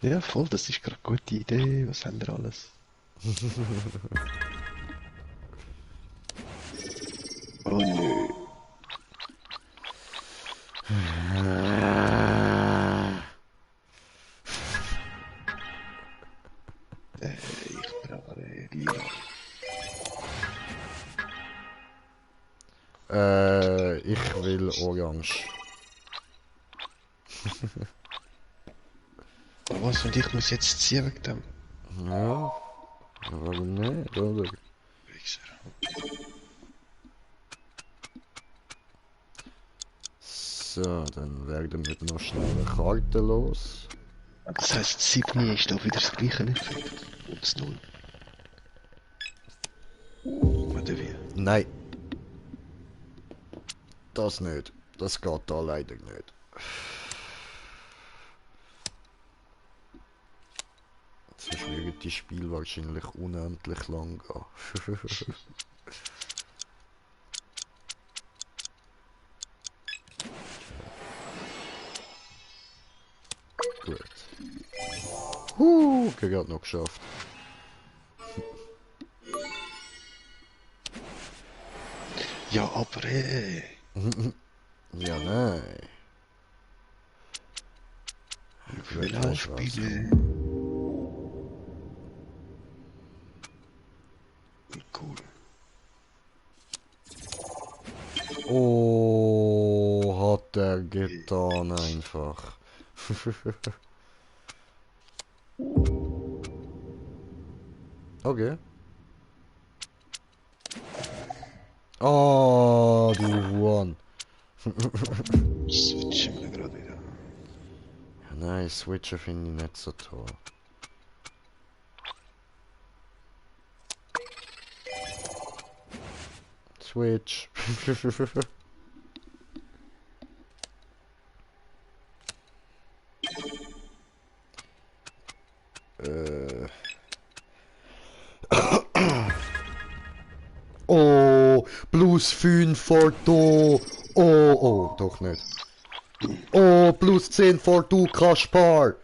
Ja, voll, das ist gerade eine gute Idee. Was haben wir alles? Oh nö. Ich brauche lila. Ich will orange. Aber was, und ich muss jetzt ziehen wegen dem? Ja, warum nicht, oder? Wichser. So, dann werden wir noch schnell eine Karte los. Das heisst, 7 ist doch wieder das gleiche Effekt. Und das 0. Oder wie? Nein. Das nicht. Das geht da leider nicht. Sonst würde das Spiel wahrscheinlich unendlich lang gehen. Gut. Gerade noch geschafft. Ja, aber Ja, nein. ich will auch Weißt du was? spielen. Cool. Oh, hat er getan einfach. Okay. Oh, du Huan. Switchen wir gerade wieder. Ja, nein, Switchen finde ich nicht so toll. Switch. Oh, plus 5 for du. Oh, doch nicht. Oh, plus 10 for du, Kaspar.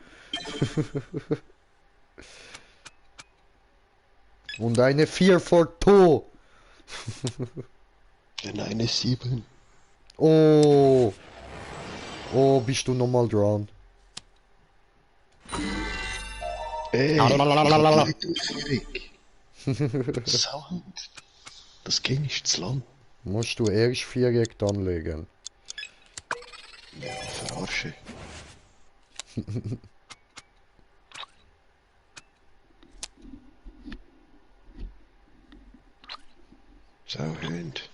Und eine 4 for du. Dann eine 7. Oh. Oh, bist du nochmal dran? Ey, ich hab gleich Aufführung. Sauhund. Das Game ist zu lang. Musst du erst Viereck anlegen. Ja, verarsche. Sauhund.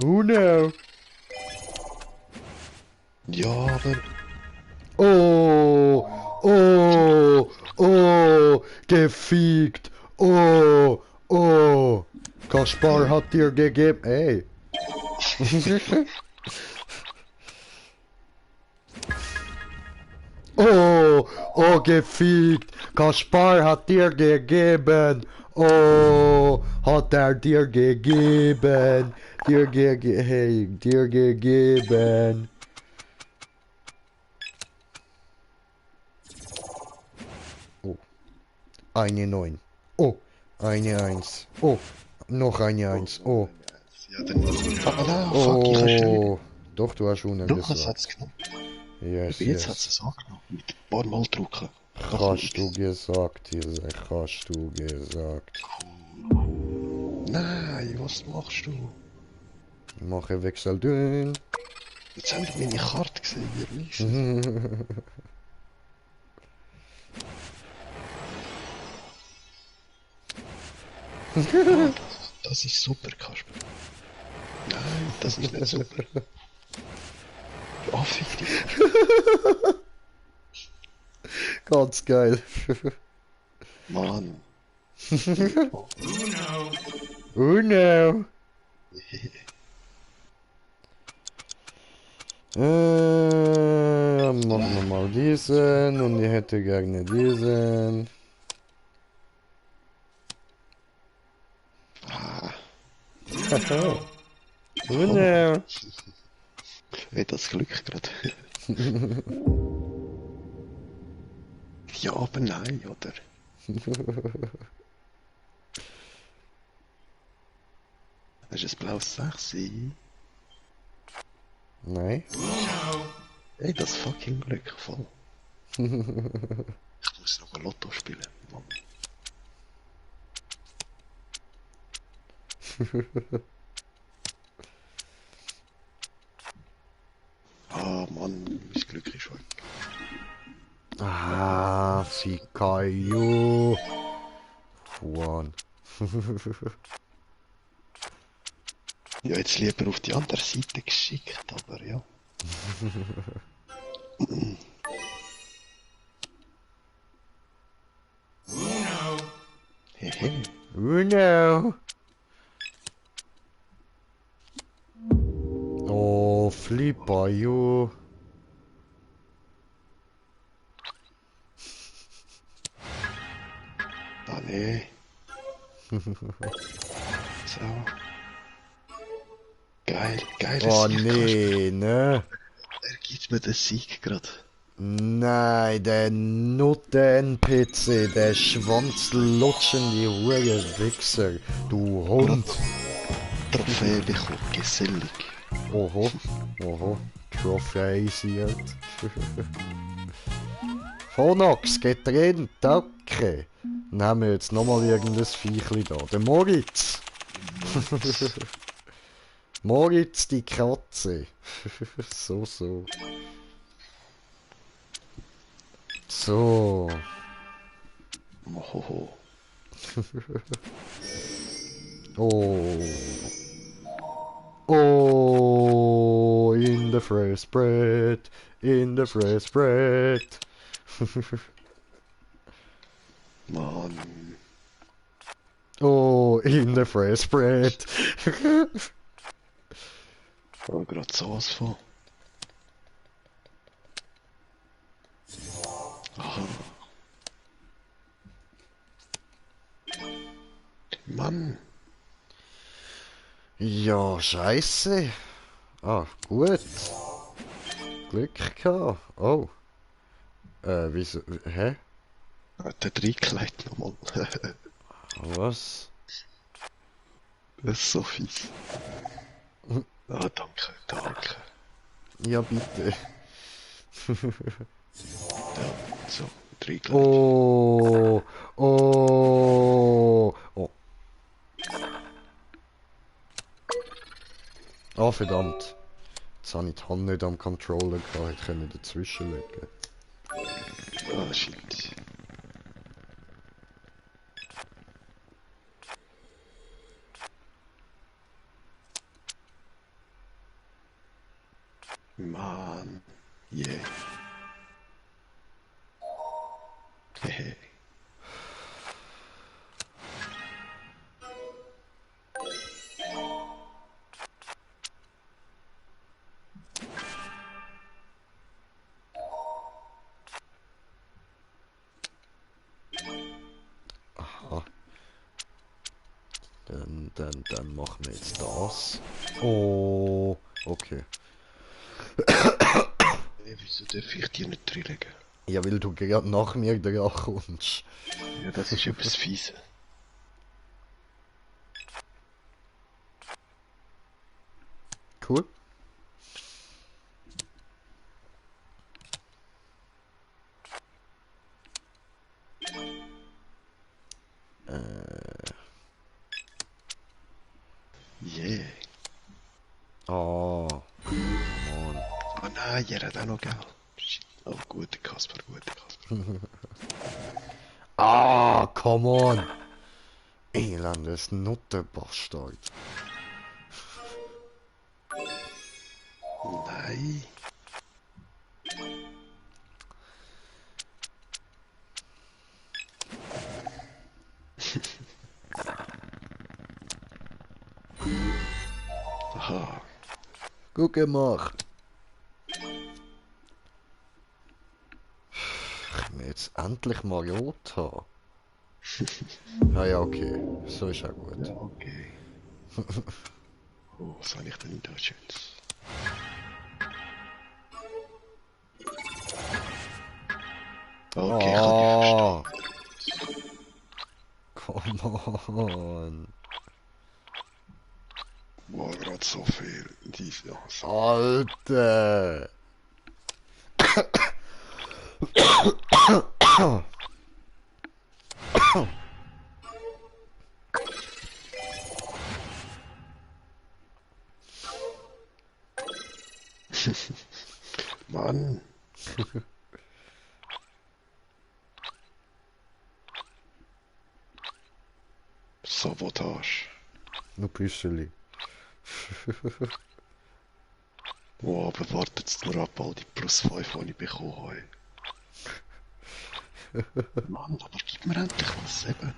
Uno. Ja, aber Oh. Oh. Oh. Gefiegt. Oh. Oh. Kaspar hat dir gegeben. Ey. Oh, oh, gefiegt. Kaspar hat dir gegeben. Oh, hat er dir gegeben. Dir gegeben. Oh, eine 9. Oh, eine 1. Oh, noch eine 1. Oh, ja, dann. Ah, fuck, ich hab's oh. Doch, du hast schon Lukas gesagt. hat's genommen. Yes, Aber jetzt hat yes. es angenommen. Mit ein paar Mal drücken. Hast du gesagt, Jose, hast du gesagt. Nein, was machst du? Mache Wechsel dünn. Jetzt haben wir meine Karte gesehen, ihr wisst. Ah, das ist super, Kasper. Nein, das ist nicht super. Oh, fick dich. Ganz geil. Mann. Oh no. Machen wir mal diesen und ich hätte gerne diesen. Haha. Oh no. Hey, das Glück gerade. Ja, aber nein, oder? Hast du ein blaues 6? Nein. Hey, das fucking Glück voll. Ich muss noch ein Lotto spielen. Mann. Ah, Mann, mein Glück ist weg. Ah, Fikayo. Juan. Ja, jetzt lieber auf die andere Seite geschickt, aber ja. Hehe. Oh no. Oh, Flipayo. Ah, nee. So. Geil, geiler Oh Sieg, Kasper. nee, ne? Er gibt mir den Sieg gerade. Nein, der Nutten-NPC, der schwanzlutschende Hurenwichser, du Hund. Trophäe bekommen, gesellig. Oho, oho, Trophäisiert. Phonox, getrennt, danke. Nehmen wir jetzt nochmal irgendein Viechli da. Der Moritz. Moritz, die Katze. So. So. Mohoho. Oh. Oh, in the fresh bread, in the fresh bread. Mann. Oh, in the fresh bread. Oh, gerade sowas von. Aha. Mann. Ja, scheiße. Ah, gut. Glück gehabt. Oh. Wieso? Hä? Hat der Dreikleid nochmal. Was? Das ist so fies. Ah, danke, danke. Ja, bitte. Ja, so, Dreikleid. Oh. Oh. Oh. Oh, verdammt. Jetzt habe ich die Hand nicht am Controller gehabt, ich könnte dazwischen legen. Ah, shit. Mann. Yeah. Hehe. Aha. Dann machen wir jetzt das. Oh, okay. Hey, wieso darf ich die nicht reinlegen? Ja, weil du gerade nach mir dran kommst. Ja, das ist etwas fies. Cool. Yeah. Oh, Mann. Ah nein, ihr hat auch noch Geld. Shit. Oh, guter Kasper, guter Kasper. Ah, come on. Elendes Nuttenbastard. Nein. Aha. Gut gemacht. Ich will jetzt endlich mal Rot haben. Ah ja, okay. So ist auch gut. Ja, okay. Oh, was habe ich denn da Schönes? Okay, ich habe Come on. War gerade so viel. Diese, ja, so. Alter. Mann. Sabotage. Nur Büscheli. Oh, aber wartet jetzt nur ab, all die plus 5, die ich bekommen habe. Mann, aber gib mir endlich was eben.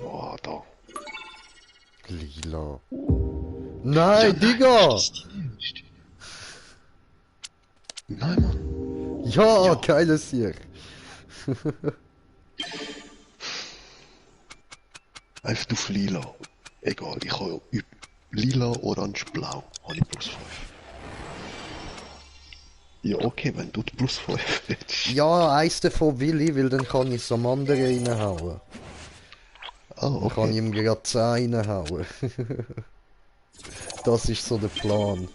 Oh, da. Lila. Nein, Digga! Das ist die nächste. Nein, Mann. Ja, Ja. geiles hier. Einfach auf lila. Egal, ich habe lila, orange, blau. Habe ich plus 5. Ja, okay, wenn du die plus 5 hättest. Ja, eins davon will ich, weil dann kann ich es am anderen reinhauen. Ah, Dann kann ich okay. ihm gerade 10 reinhauen. Das ist so der Plan.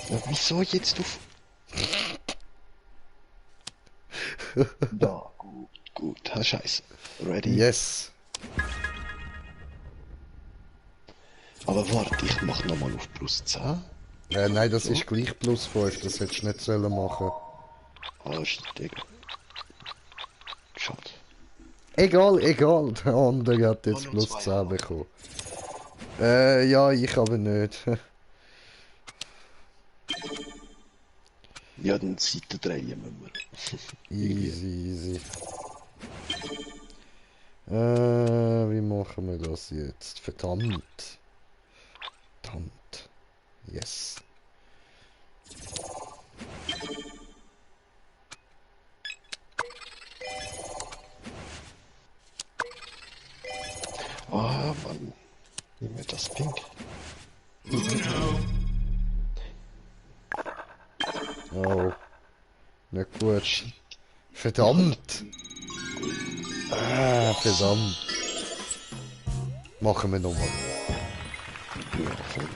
Ja, wieso jetzt auf... Ja, gut. Ha, scheiße. Ready? Yes. Aber warte, ich mach nochmal auf plus 10. Nein, das So. ist gleich plus 5, das hättest du nicht sollen machen. Ah, shit, egal. Schade. Egal, der andere hat jetzt nur plus zwei 10 haben. bekommen. Ja, ich aber nicht. Ja, dann Seite drehen müssen wir. Easy. Wie machen wir das jetzt? Verdammt. Yes. Ah, Mann. Nimm mir das Pink. Oh. Nicht gut. Verdammt. Verdammt. Machen wir nochmal. Ja, voll.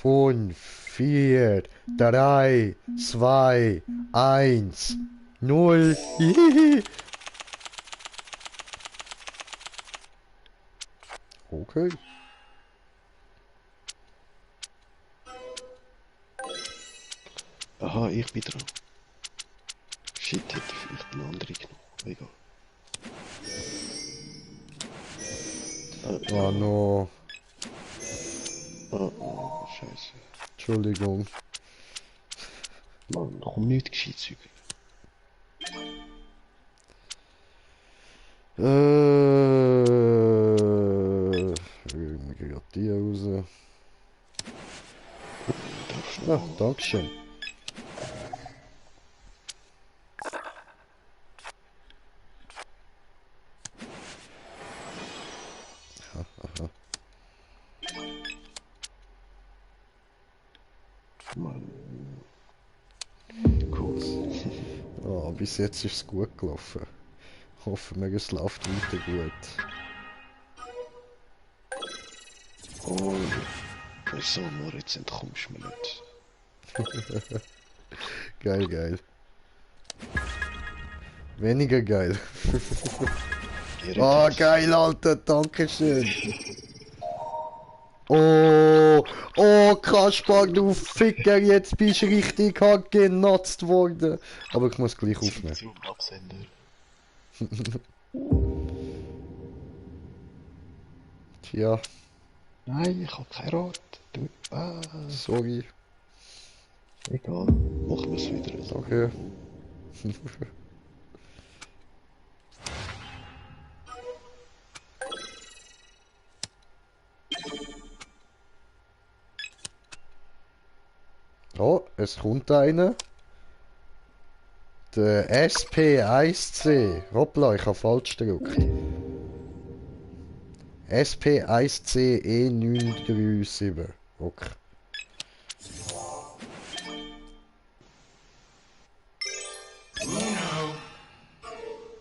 5, 4, 3, 2, 1, 0. Okay. Aha, ich bin dran. Shit, hätte vielleicht eine andere genommen. Egal. Oh no. Oh, scheiße. Entschuldigung. Mann, komm nicht gescheit über. Wir gerade die raus. Darfst du Ah, noch? Dankeschön. Mann. Cool. Ah, bis jetzt ist es gut gelaufen. Hoffen wir, es läuft weiter gut. Oh, so, Moritz, entkommst du mir nicht. Geil. Weniger geil. Oh, geil, Alter, dankeschön. Oh, oh, Kaspar, du Ficker, jetzt bist du richtig hart genutzt worden. Aber ich muss gleich aufnehmen. Zum Absender. Tja, Nein, ich hab kein Rot. Du, sorry. egal. Machen wir es wieder. Danke. Oh, es kommt einer. Der SP1C. Hoppla, ich habe falsch gedrückt. SP1C E937. Okay.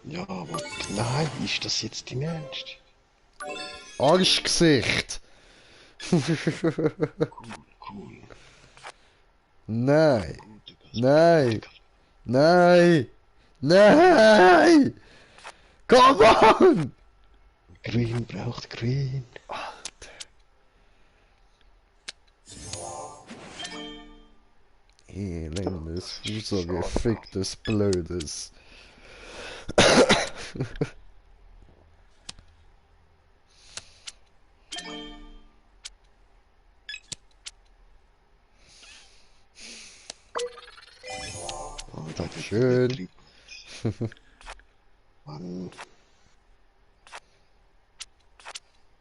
Ja, aber nein, ist das jetzt die Ernst? Arschgesicht! Cool. Nein! Gut, Nein! Nein! Nein! Come on! Green braucht Green. Elendes, so geficktes Blödes. Oh, da wird Schön. Betrieb. Mann,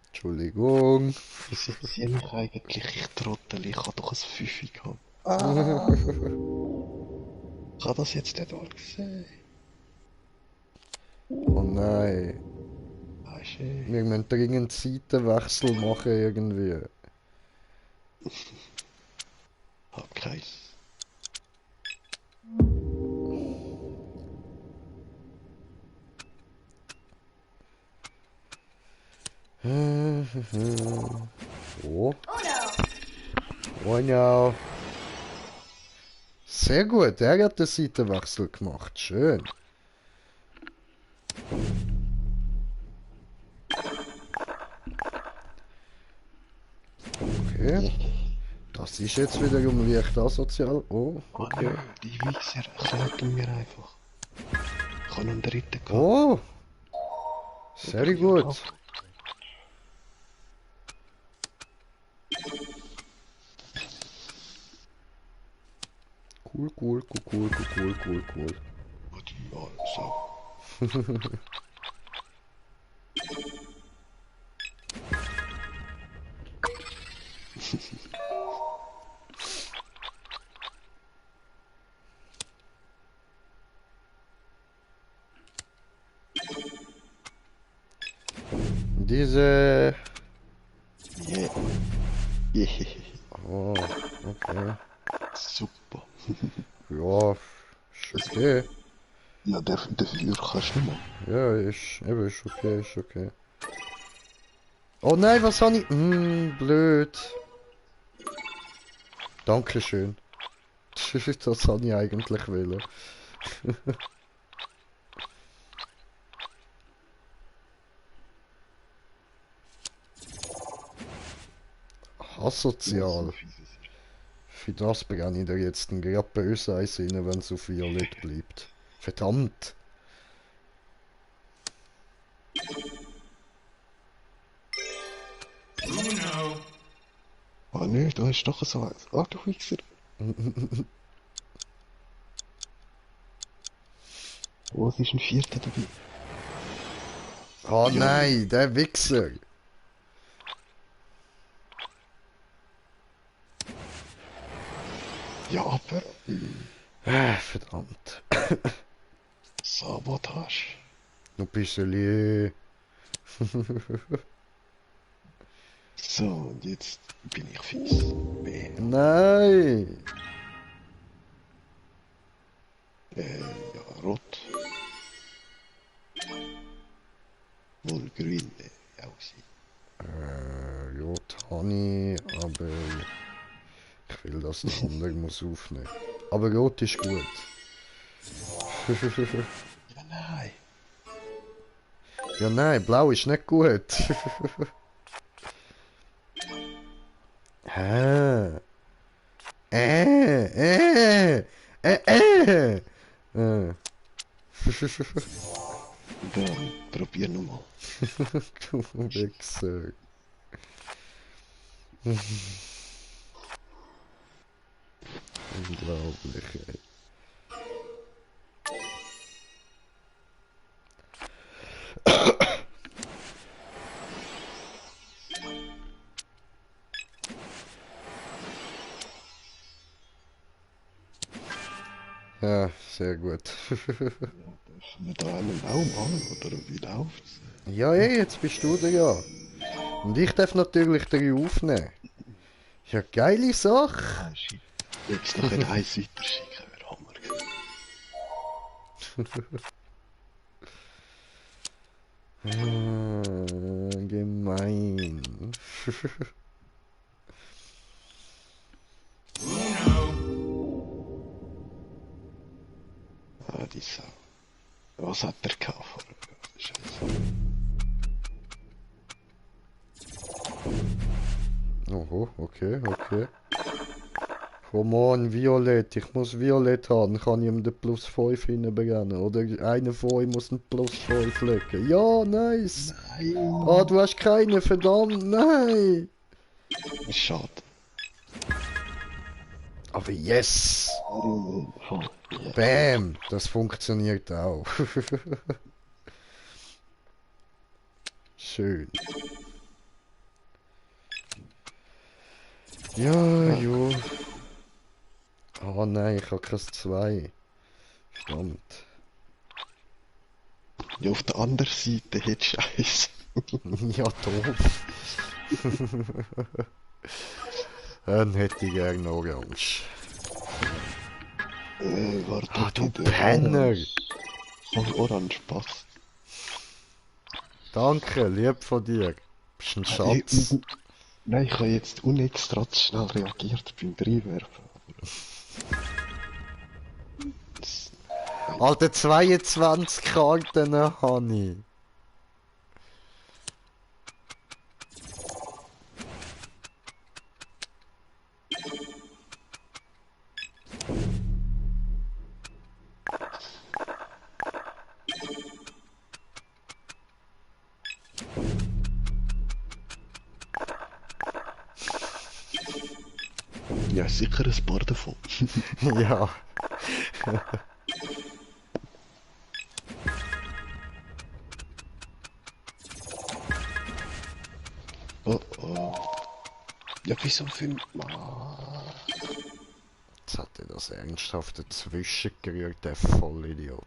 Entschuldigung. was interessiert mich eigentlich? Ich trottel, ich hab doch ein Pfiffi gehabt. Ich hab das jetzt nicht all gesehen. Oh nein. Ah, schön. Wir müssen dringend Seitenwechsel machen irgendwie. Hab keins. Oh. Oh no. Sehr gut, er hat den Seitenwechsel gemacht. Schön. Okay. Das ist jetzt wiederum leicht asozial. Oh, okay. Mann, die Wichser klauten mir einfach. Ich hab noch einen dritten gehabt. Oh. Sehr gut. Cool. Warte mal, so. Diese... Yeah. Yeah. Oh, okay. Super. Ja, ist okay. Ja, dafür kannst du nicht mehr. Ja, ist okay. Oh nein, was habe ich? Blöd. Dankeschön. Das habe ich eigentlich wollen. Asozial. Für das begann ich dir jetzt ein gerade böse Eis rein, wenn es auf Violett bleibt. Verdammt! Ah nö, da ist doch so eins. Ah, du Wichser. Oh, es ist ein vierter dabei. Oh nein, der Wichser! Ja, aber... Verdammt. Sabotage. Du bist ein Lie. So, und jetzt bin ich fies. Bam. Nein! Ja, rot. Wohl grün, auch sie. Ja, Tani, aber ich will, dass der andere muss aufnehmen. Aber rot ist gut. Ja, nein. Ja, nein, blau ist nicht gut. Hä? Äh. Äh. Dann probier nochmal. Du Wichser. Unglaublich, ey. Ja, sehr gut. Dürfen wir da einen Baum an, oder wie läuft's? Ja, ey, jetzt bist du da ja. Und ich darf natürlich 3 aufnehmen. Ist ja eine geile Sache. Ah, shit. Jetzt noch ein Eis weiterschicken, wäre Hammer. Gemein. Ah, die Sau. Was hat der gehabt vorher? Scheiße. Oho, okay. Komm on, Violett. Ich muss Violett haben. Kann ich ihm den plus 5 hinbringen? Oder einer von euch muss einen plus 5 legen. Ja, nice. Nein. Ah, du hast keine, verdammt, nein. Schade. Aber yes. Voll. Ja. Bam, das funktioniert auch. Schön. Ja, jo. Oh nein, ich habe kein 2. Verdammt. Ja, auf der anderen Seite hätte Scheiße. Ja, doof. Dann hätte ich gerne Orange. Warte, Ah, du bitte. Penner. Voll Orange passt. Danke, lieb von dir. Bist ein Schatz. Nein, ich habe jetzt unextra zu schnell reagiert beim Reinwerfen. Alter, 22 Karten habe ich. Ja, sicher ein paar davon. Ja. Oh oh. Ja, wieso für... Ah. Jetzt hat er das ernsthaft dazwischen gerührt, der Vollidiot.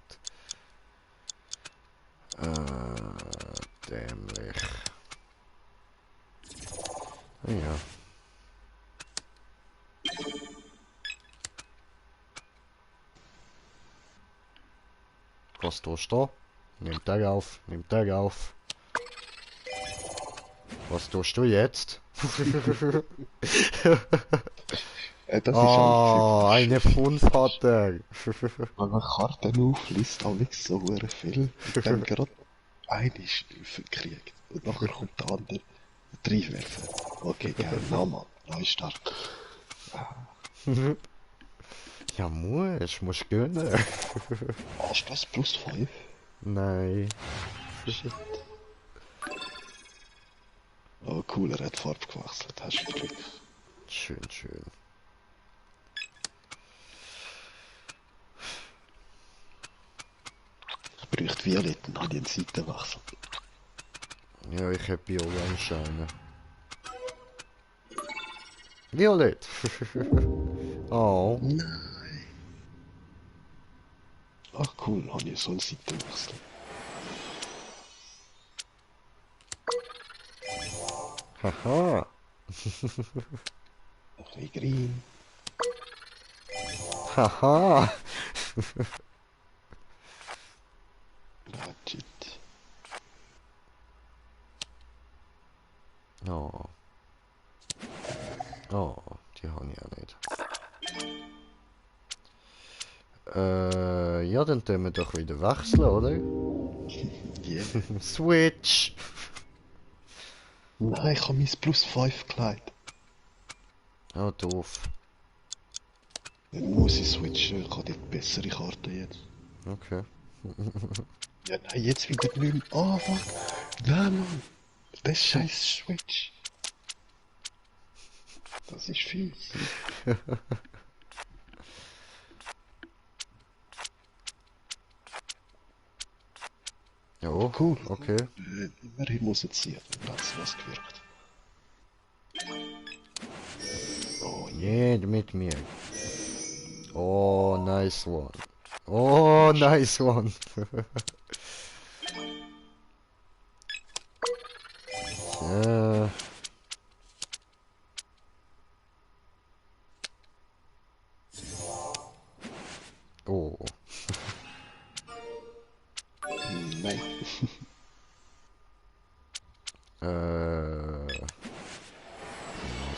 Dämlich. Ja. Was tust du da? Nimmt er auf, Was tust du jetzt? Das ist Ah, eine 5 hat er. wenn man Karten aufliest, auch nicht so hure viel. Und dann gerade eine Stufe kriegt. Und nachher kommt der andere. Reinwerfen. Okay, geil. Nochmal. Neustart. Ja, musst gönnen. Hast du das plus 5? Nein. Oh cool, er hat die Farbe gewechselt. Hast du Glück. Schön, schön. Ich bräuchte Violett, dann habe ich einen Seitenwechsel. Ja, ich hab die Orange eine. Violett. Oh. Nein. Ach cool, habe ich so einen Seitenwechsel. Haha. Ein bisschen grün. Haha. Ah, shit. Oh. Oh, die habe ich auch nicht. Ja, dann tun wir doch wieder wechseln, oder? Yeah. Switch! Nein, ich habe mein Plus 5 gelegt. Oh, doof. Dann muss ich switchen, ich habe die bessere Karte jetzt. Okay. Ja, nein, jetzt wieder nicht mehr. Ah, fuck. Nein, Mann. Das scheiß Switch. Das ist fies. Ja, Cool. okay. Immerhin muss er ziehen. Dann hat es was gewirkt. Oh, Nicht mit mir. Oh, nice one. Oh, nice one. Ja. Oh. nein.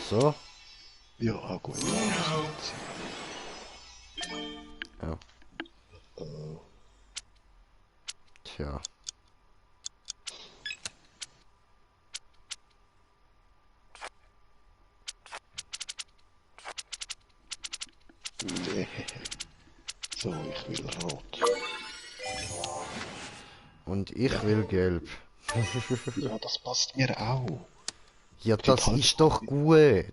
So. Ja, auch gut. Ja. Tja. Nee. So, ich will rot. Und ich will gelb. Ja, das passt mir auch. Ja, das ist doch gut.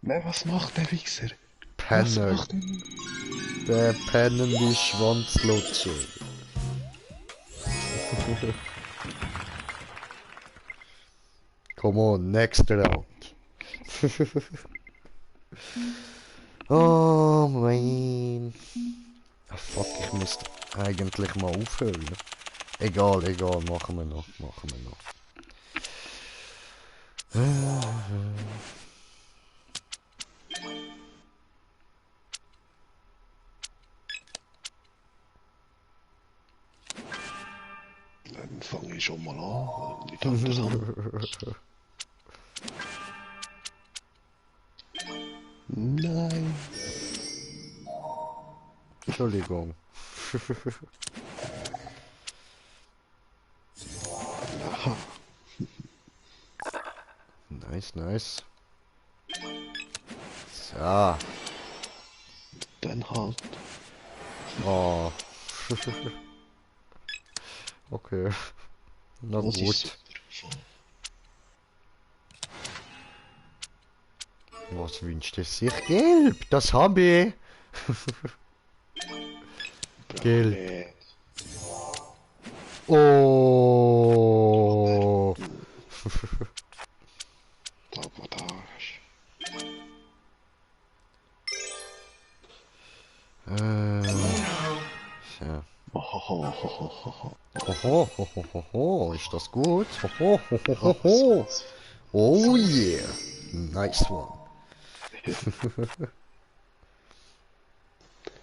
Nein, was macht der Wichser? Was Penner. macht der? Der pennende Schwanzlutscher. Come on, next round. Oh mein. Ah, fuck, ich muss eigentlich mal aufhören. Egal, egal, machen wir noch, machen wir noch. Dann fange ich schon mal an. Nicht anders an. Nein. Entschuldigung. Aha. Nice, nice. So. Dann halt. Oh. Okay. Na Das ist gut. super. Was wünscht es sich? Gelb, das habe ich. Gelb. Nee. Oh. Sabotage. Ja. Hohohohoho. Hoho, hoho, hoho, ist das gut? Hoho, hoho, hoho. Oh yeah. Nice one.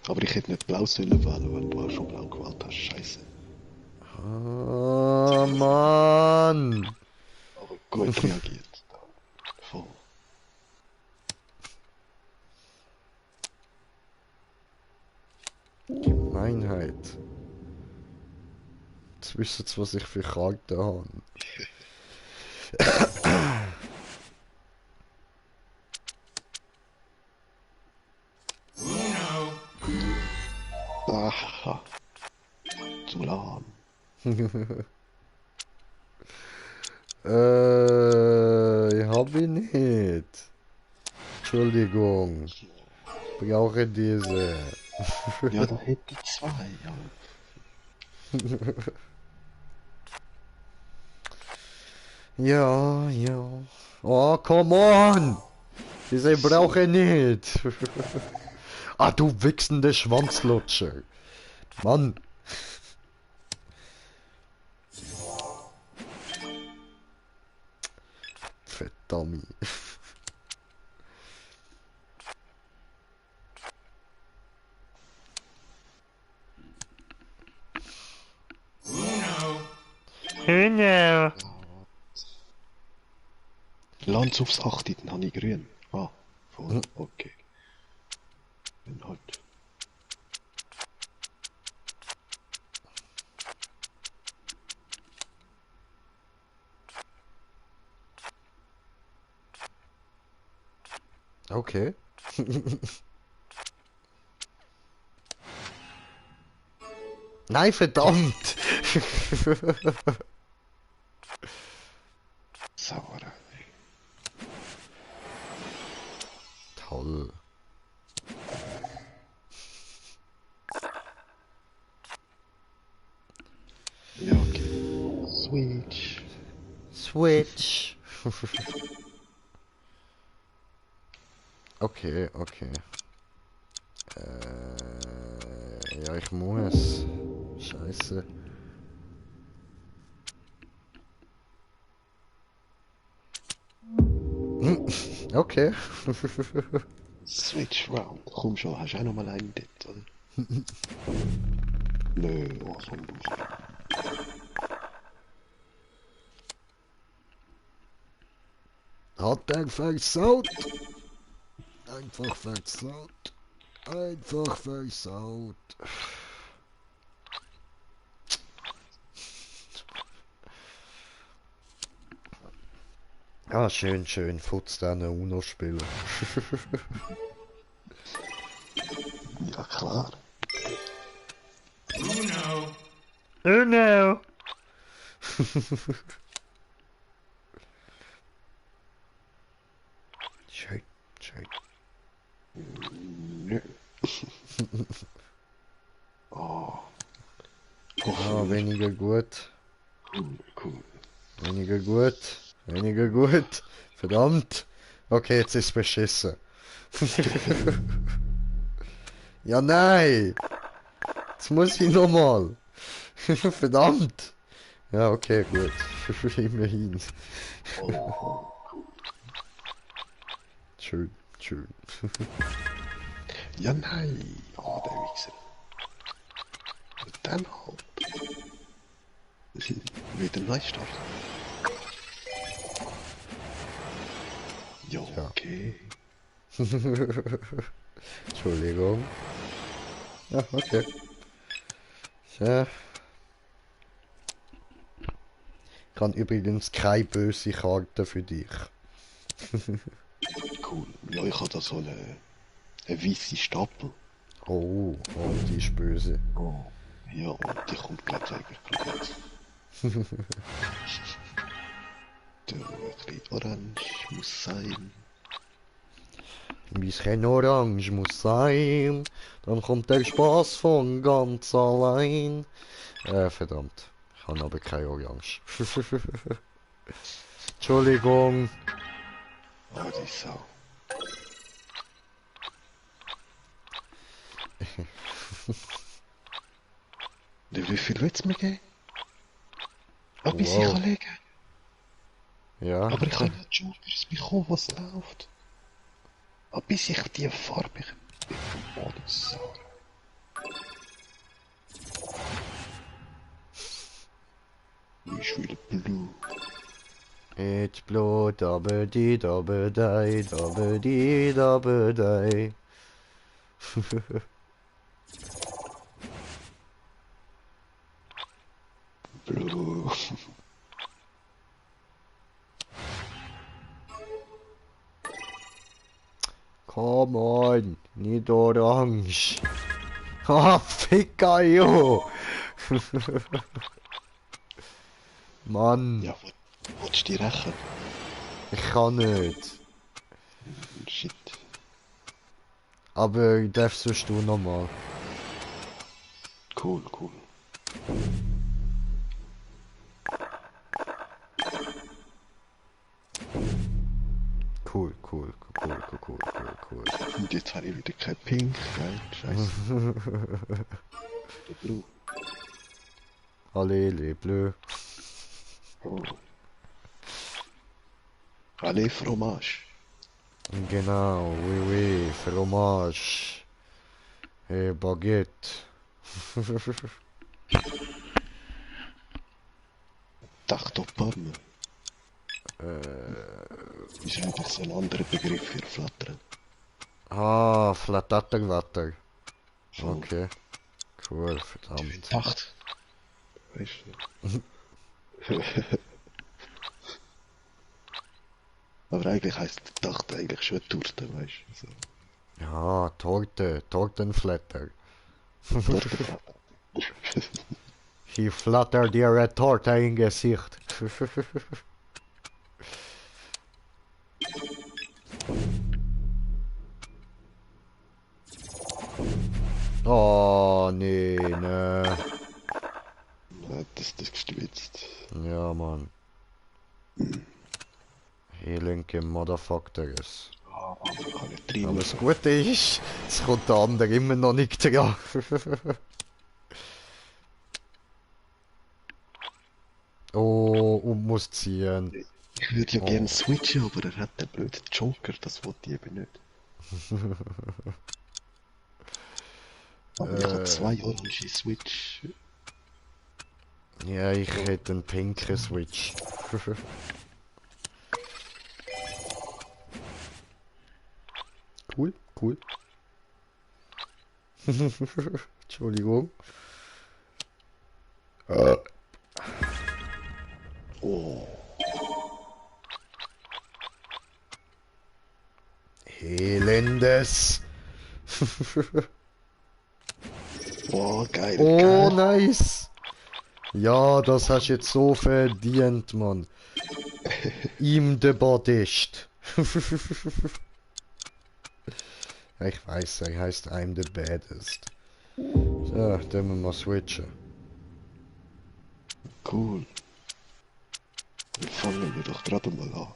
Aber ich hätte nicht blau sollen wählen, wenn du auch schon blau gewählt hast. Scheiße. Ah, Mann. Aber gut reagiert. Voll. Gemeinheit. Jetzt wisst ihr, was ich für Karten habe. Aha. Zu lahm. Ich hab ihn nicht. Entschuldigung. Brauche diese. Ja, da hätte ich zwei. Ja. Ja, ja. Oh, come on! Diese brauche ich nicht. Ah, du wichsende Schwanzlutscher. Mann. Verdammt. Hühner. Lanz aufs 8, dann habe ich grün. Ah, voll. Okay. Dann halt. Okay. Nein, verdammt! Sauer. Toll. Ja, okay. Switch. Switch. Okay, okay. Ja, ich muss. Scheiße. Okay. Switch round. Komm schon, hast du auch noch mal einen dort, oder? Nö, oh, so ein Loser. Hat er versaut. Einfach versaut. Einfach versaut. Ah, schön, schön. Futz dann Uno spielen. Ja, klar. Oh no! Schön, schön. Nö. Oh. Ah, weniger gut. Cool, cool. Weniger gut. Weniger gut. Verdammt. Okay, jetzt ist beschissen. Ja, nein. Jetzt muss ich nochmal. Verdammt. Ja, okay, gut. Immerhin. Oh. Schön, schön. Ja, nein. Oh, der Wichser. Und dann halt. Wieder neu starten. Ja, Ja. okay. Entschuldigung. Ja, okay. Ja. Ich habe übrigens keine böse Karte für dich. Cool. Ja, ich habe da so eine weiße Stapel. Oh, oh, die ist böse. Oh. Ja, und die kommt, glaube ich, eigentlich gerade jetzt. Der ein bisschen orange muss sein. Ein bisschen orange muss sein, dann kommt der Spaß von ganz allein. Verdammt. Ich habe aber keine Orange. Entschuldigung. Oh, die Sau. Wie viel willst du mir geben? Ah, bis ich Wow. kann legen. Ja. Aber ich kann nicht Jokers bekommen, was läuft. Ah, bis ich die Farbe vom Boden sauge. Ich will Blue. It's blue, dabbe die, dabbe die, dabbe die, dabbe die. Blue. Come on, nicht orange. Ah, Ficker, jo. Mann, Ja, willst du die rächen? ich kann nicht. Shit. Aber ich darf sonst du nochmal. Cool, cool. Cool, cool, cool, cool, cool, cool, cool. Und jetzt habe ich wieder kein Pink, geil, scheiße. Der Blue. Allez, les bleus. Oh. Allez, Fromage. Genau, oui, oui, fromage. Et baguette. Dachte Parme. äh, Ist eigentlich so ein anderer Begriff für Flattern. Ah, Flatterwatter. Voll. Okay. Cool, verdammt. Tacht. Weißt du? Aber eigentlich heisst Tacht eigentlich schon Torte, weißt du? So. Ja, Torte, Tortenflatter. Tortenflatter. Ich flatter dir eine Torte in Gesicht. Oh, nee, ne. Das gestürzt. Ja, Mann. Linke Motherfuckers. Ah, Mann, ich kann nicht Aber rein. das Gute ist, es kommt der andere immer noch nicht dran. Oh, und muss ziehen. Ich würde ja Oh. gerne switchen, aber er hat den blöden Joker, das wollte ich eben nicht. Aber ich habe 2 orange Switch. Ja, ich hätte einen pinken Switch. Cool, cool. Entschuldigung. Oh, Elendes. oh geil, Oh, geil. nice. Ja, das hast du jetzt so verdient, Mann. Ihm der Baddest. Ich weiß, er heißt I'm the baddest. So, dann müssen wir mal switchen. Cool. Fangen wir doch gerade mal an.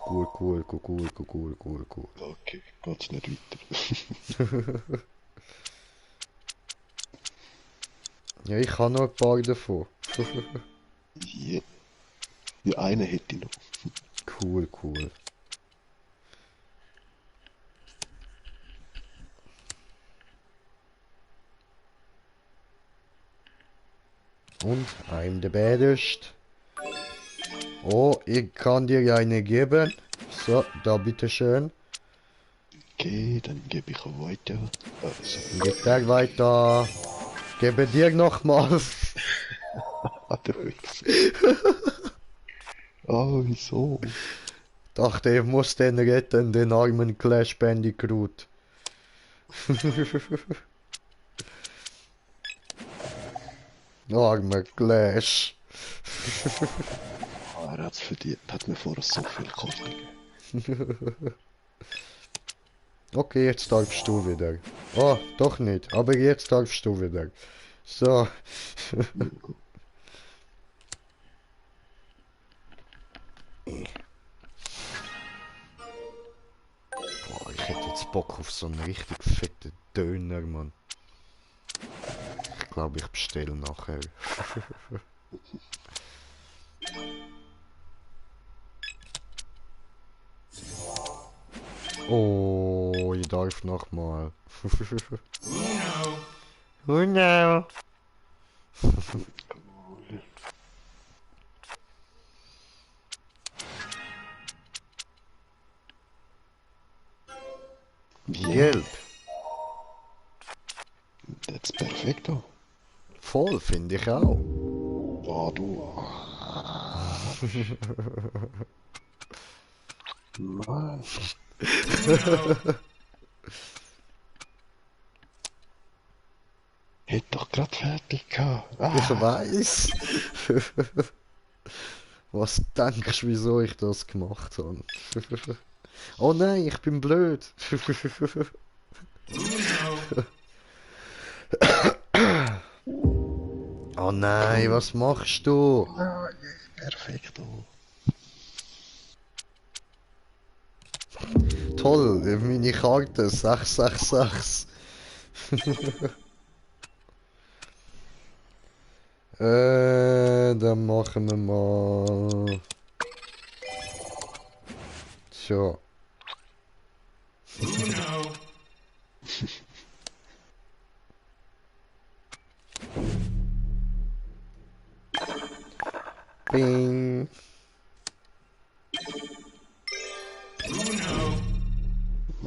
Cool, cool, cool, cool, cool, cool, cool, cool. Okay, geht's nicht weiter. Ja, ich habe noch ein paar davon. Ja, ja, einen hätte ich noch. Cool, cool. Und I'm the baddest. Oh, ich kann dir eine geben. So, da bitteschön. Okay, dann gebe ich auch weiter. Also, Geht der weiter. Gebe dir nochmal. du Wichser. Oh, wieso? Dachte, ich muss den retten, den armen Clash Bandicoot. Armer Clash. Ah, er hat's verdient. Hat mir vorher so viel Karten gegeben. Okay, jetzt darfst du wieder. Oh, doch nicht. Aber jetzt darfst du wieder. So. Boah, ich hätte jetzt Bock auf so einen richtig fetten Döner, Mann. Ich glaube, ich bestelle nachher. Oh, ich darf nochmal. Oh no. Gelb. Das ist perfekt. Oh, Voll, finde ich auch. oh du. Mann. Hätte doch gerade fertig gehabt. Ich Ah, weiß. Was denkst du, wieso ich das gemacht habe? Oh nein, ich bin blöd. Oh nein, was machst du? ah, perfekt. Oh. Toll, meine Karte 666. Dann machen wir mal. So. Bing.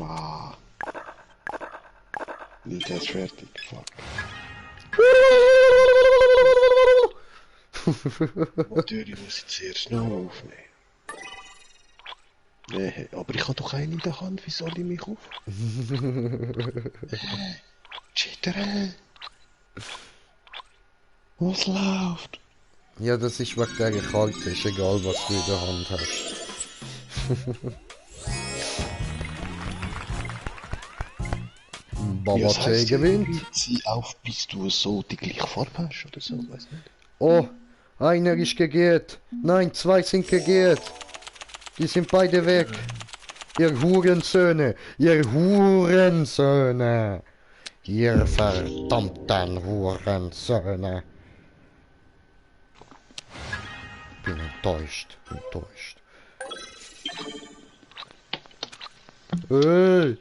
Ah. Nicht erst fertig. Fuck. Natürlich muss ich zuerst noch aufnehmen. Nee, aber ich habe doch einen in der Hand, wie soll ich mich auf? Cheater! Was läuft? Ja, das ist wegen der Kalte, ist egal was du in der Hand hast. Baba das J heisst, gewinnt. sie auf, bis du so die gleiche Farbe hast oder so, weiß nicht. Oh, einer ist gegehrt. Nein, zwei sind gegehrt. Die sind beide weg. Ihr Hurensöhne, ihr Hurensöhne. Ihr verdammten Hurensöhne. Bin enttäuscht, enttäuscht. Hey!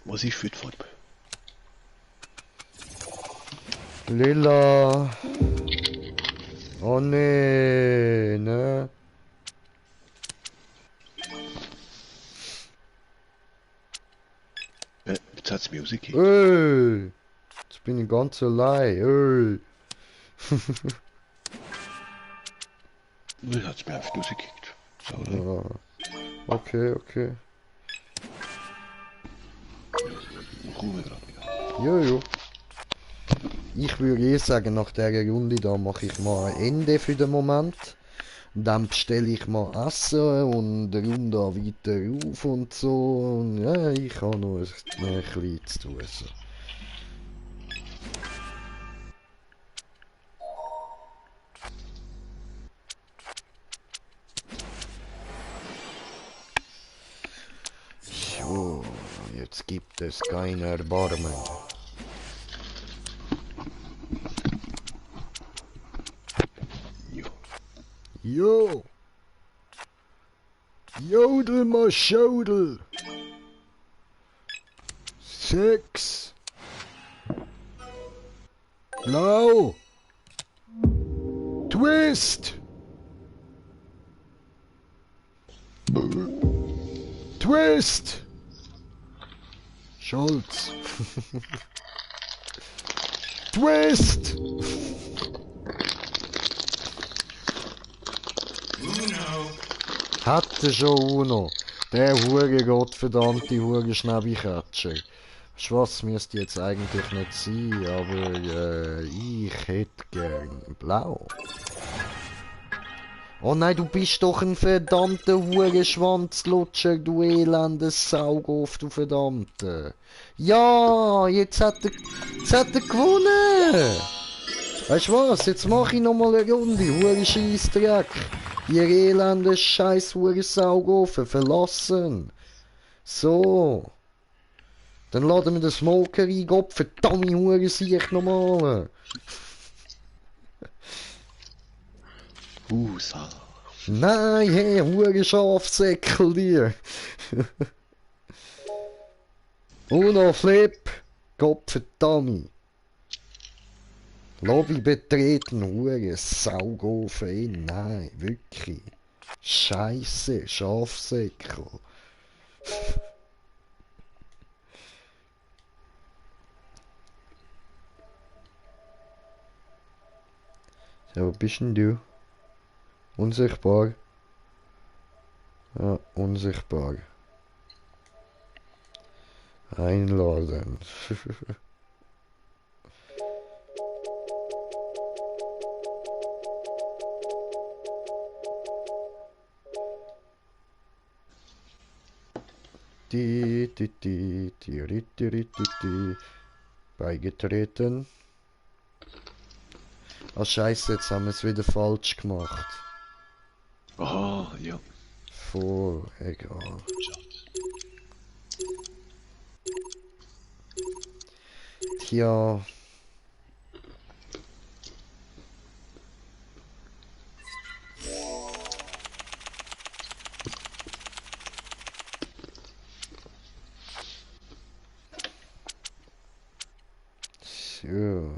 Was ist für die Farbe? Lila. Oh nee, ne? Jetzt hat es mich rausgekickt. Hey! Jetzt bin ich ganz allein. Hey! Jetzt hat es mich einfach rausgekickt. So, Ja. Okay, okay. kommen wir gerade wieder. Jojo. Ich würde eh sagen, nach dieser Runde da mache ich mal ein Ende für den Moment. Dann bestelle ich mal Essen und räume da weiter auf und so. Und ja, ich habe noch ein bisschen zu tun. So. So, jetzt gibt es kein Erbarmen. Ja. Jo! Jodel mal Schodel! 6! Blau! Twist! Twist! Scholz! Twist! Hatte schon Uno. Der hure gottverdammte hure Schnäbikatscher. Schwarz müsste jetzt eigentlich nicht sein, aber ich hätte gern blau. Oh nein, du bist doch ein verdammter hure Schwanzlutscher, du elendes Saugof, du verdammte. Ja, jetzt hat er gewonnen. Weißt du was, jetzt mach ich nochmal eine Runde, hure Scheissdreck. Ihr elende scheiß hure Saugofen, verlassen. So. Dann laden wir den Smoker ein, Gott, verdammte hure Sicht nochmal. Sal. Nein, hey, hure Schafsäckel dir. Uno Flip. Gott verdammt. Lobby betreten, hure Saugofen, nein, wirklich. Scheiße, Schafsäckel. So, wo bist denn du? Unsichtbar. Ja, unsichtbar. Einladen. Beigetreten. Ah, Scheiße, jetzt haben wir es wieder falsch gemacht. Aha, ja. Voll, egal. Tja. So.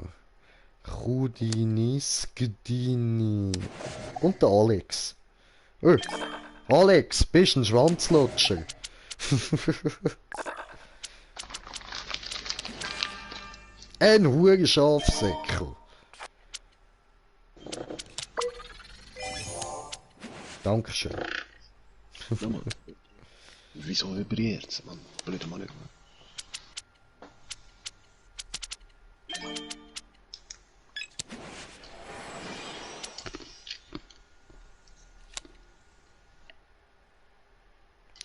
Chudinis Gdini. Und der Alex. Alex, bist ein Schwanzlutscher. Ein hoher Schafsäckel. Dankeschön. Ja, Mann. Wieso vibriert's, Mann? Blöder Mann.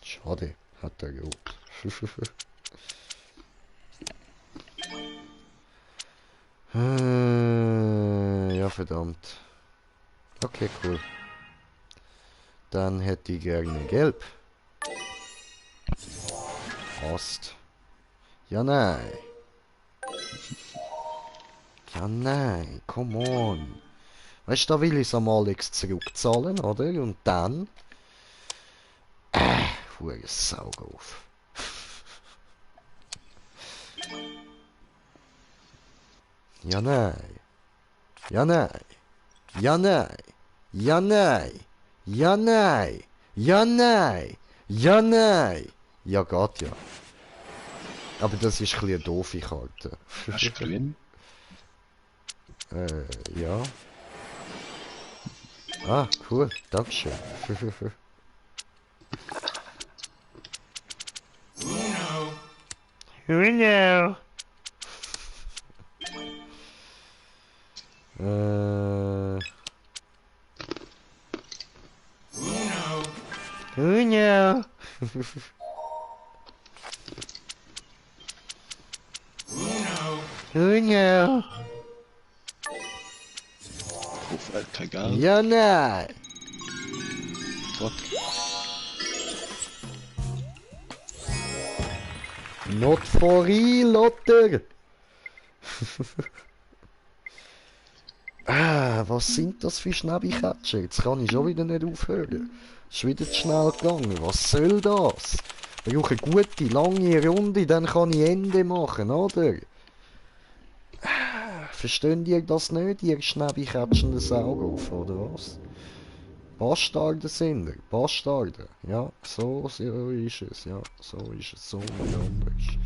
Schade, hat er geholt. Ja, verdammt. Okay, cool. Dann hätte ich gerne gelb. Fast. Ja, nein. Ja, nein. Come on. Weißt du, da will ich es am Alex zurückzahlen, oder? Und dann... Hure Saug auf. Ja, nein. Ja, nein. Ja, nein. Ja, nein. Ja, nein. Ja, nein. Ja, nein. Ja, geht ja. Aber das ist ein bisschen eine doofe Karte. Hast du grün? Ja. Ah, cool. Dankeschön. Uno. Uno. Uno. Auf kein Geld. Ja, nein. Fuck. Not for real, Lotter. Was sind das für Schnäbelkätscher? Jetzt kann ich schon wieder nicht aufhören. Ist wieder zu schnell gegangen. Was soll das? Ich brauche eine gute, lange Runde, dann kann ich Ende machen, oder? Versteht ihr das nicht, ihr schnäbelkätschenden Saugauf, oder was? Bastarde sind ihr, Bastarde. Ja, so ist es, ja, so ist es, so nicht anders.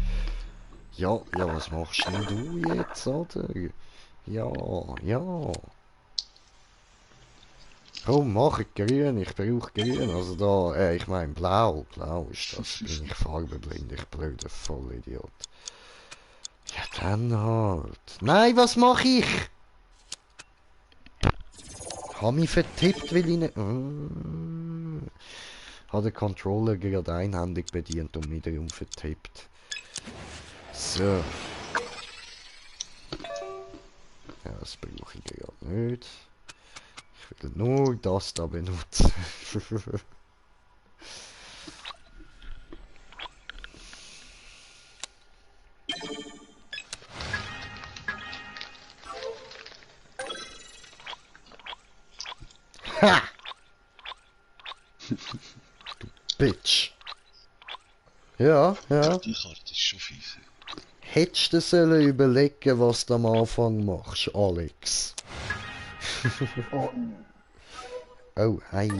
Ja, ja, was machst denn du jetzt, oder? Ja, ja. Oh, mach ich grün, ich brauche grün, also da, ich meine blau, blau ist das, bin ich farbenblind, ich blöder Vollidiot. Ja, dann halt. Nein, was mache ich? Hab mich vertippt, weil ich nicht... Hat der Controller gerade einhändig bedient und wiederum vertippt. So. Ja, das brauche ich gerade nicht. Ich will nur das da benutzen. Ha! Bitch. Ja, ja. Die Karte ist schon fies. Hättest du sollen überlegen, was du am Anfang machst, Alex. Oh, hey.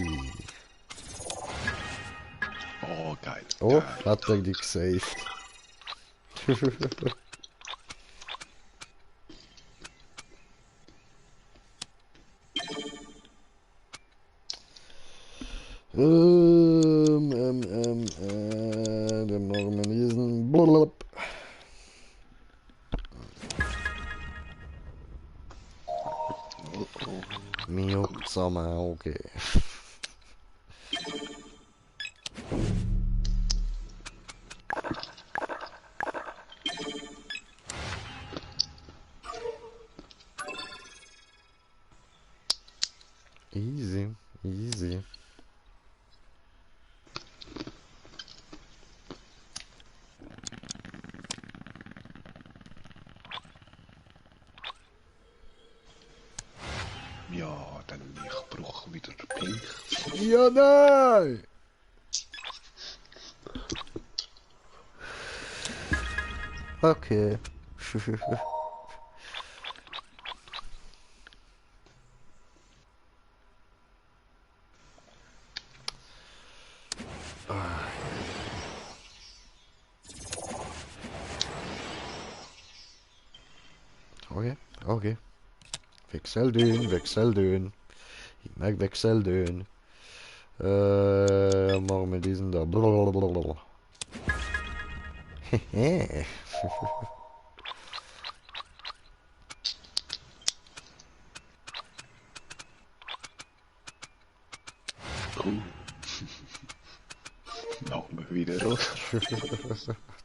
Oh, geil. Oh, Geil. hat er dich gesaved. Dann machen wir diesen Blub. Oh, oh. Mir juckt's am Auge. Easy, easy. Ja, dann ich brauche wieder Pink. Ja, nein! Okay. Okay. Wechseldün, Wechseldün. Ich mag Wechseldün. Machen wir diesen da. Blablabla. Hehe. Cool. Machen wir wieder raus.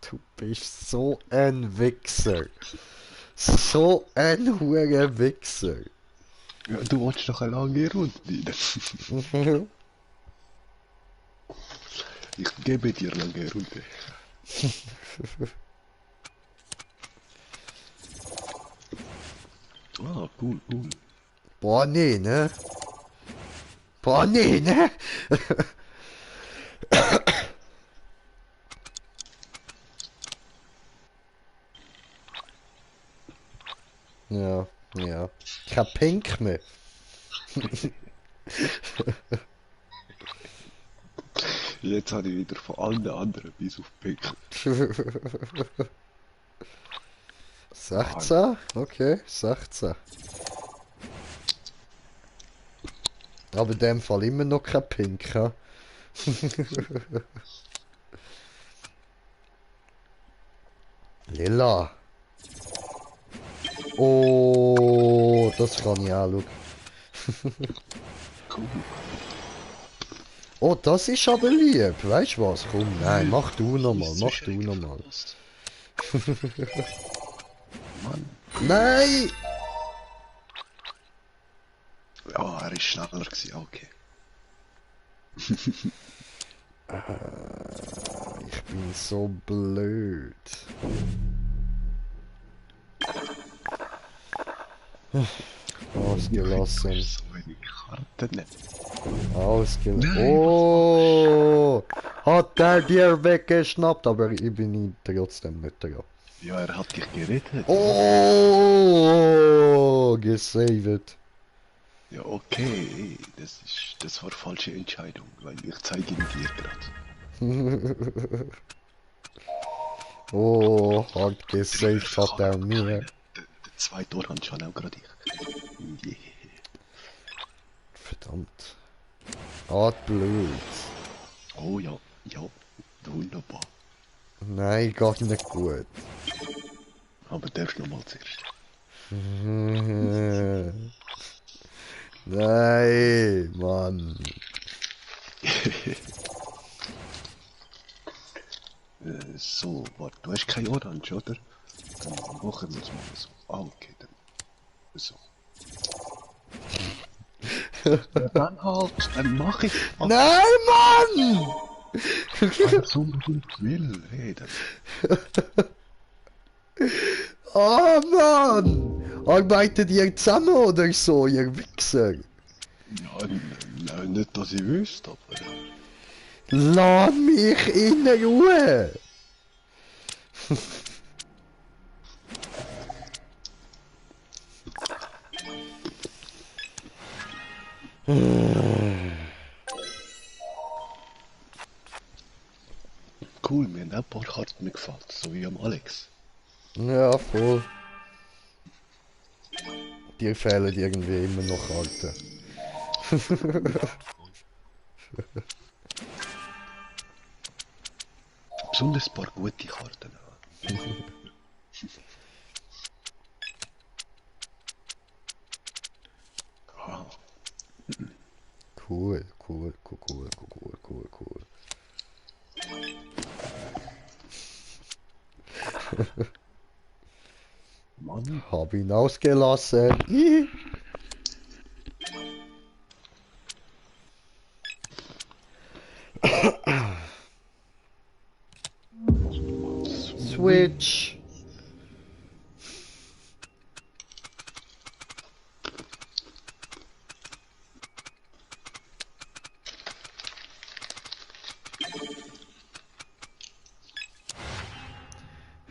Du bist so ein Wichser. So ein hoher Wichser. Ja, du wolltest doch eine lange Runde rein. Ich gebe dir lange Runde. Ah, cool, cool. Boah, nee, ne? Boah, nee, ne? Ja, ja. Ich hab Pink mehr. Jetzt habe ich wieder von allen anderen bis auf Pick. 16? Okay, 16. Aber in dem Fall immer noch kein Pink, ha? Lila. Oh, das kann ich auch, schau. Cool. Oh, das ist aber lieb. Weißt du was? Komm, nein, mach du nochmal, mach du Ist nochmal. verpasst. Mann. Nein! Ja, er ist schneller gewesen, okay. Ich bin so blöd. Ausgelassen. So wenig Karten. Ausgelassen. Nein, Oh! Hat der dir weggeschnappt, aber ich bin ihn trotzdem nicht dran. Ja, er hat dich gerettet. Oh! Gesaved. Ja, okay. Das war falsche Entscheidung, weil ich zeige ihn dir gerade. Oh, hart gesaved hat er mir. Der zweite Orange hat auch gerade ich. Yeah. Verdammt. Hart blöd. Oh ja, ja. Wunderbar. Nein, geht nicht gut. Aber der ist nochmal zuerst. Nein, Mann. So, warte, du hast kein Orange, oder? Dann machen wir es mal so. Ah, okay, dann. So. Ja, dann halt, dann mach ich. Nein, Mann! Weil ich unbedingt will, hey, dann. Oh, Mann! Arbeitet ihr zusammen oder so, ihr Wichser? Ja, nein, nicht, dass ich wüsste, aber. Lass mich in Ruhe! Cool, mir haben auch ein paar Karten gefallen, so wie am Alex. Ja, voll. Dir fehlen irgendwie immer noch Karten. Besonders ein paar gute Karten. Ah, Cool, cool, cool, cool, cool, cool, cool. Mann. Hab ihn ausgelassen. Ih. Switch.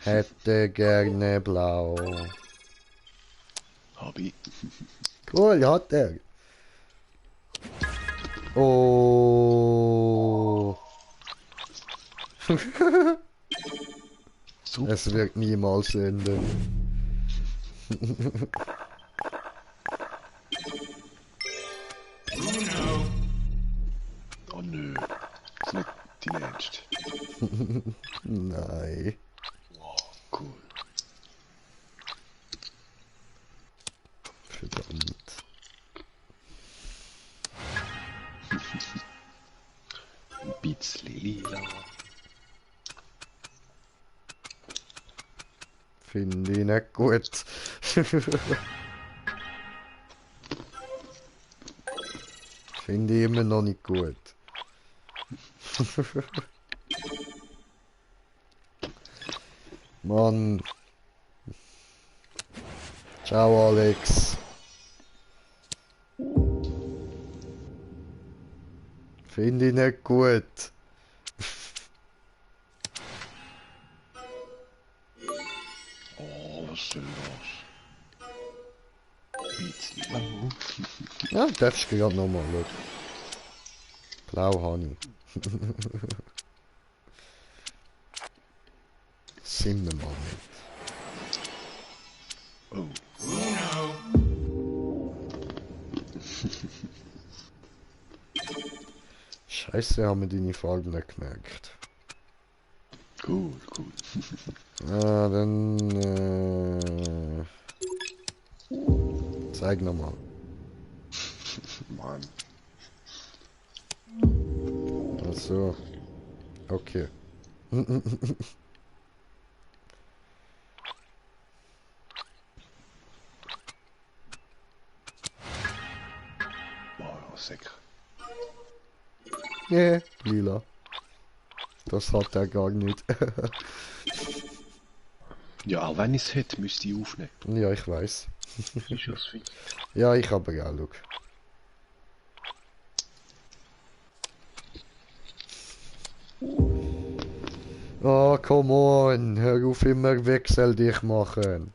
Hätte gerne blau. Hab ich. Cool, hat er. Oh. Super. Es wird niemals enden. Nein. Wow, cool. Verdammt. Ein bisschen lila. Finde ich nicht gut. Finde ich immer noch nicht gut. Mann. Ciao, Alex. Finde ich nicht gut. Oh, was soll das? Ein bisschen blau. Ja, darfst du gerade nochmal schauen. Blau habe ich. Sind wir mal nicht. Oh. Scheiße, haben wir deine Farbe nicht gemerkt. Cool, cool. Ah, dann zeig nochmal. Mann. Ach so. Okay. Oh, ja, sicher. Nee, lila. Das hat er gar nicht. Ja, auch wenn ich es hätte, müsste ich aufnehmen. Ja, ich weiß. Das ist ja das Wichtige. Ja, ich habe ja, schau. Oh, come on. Hör auf immer Wechsel dich machen.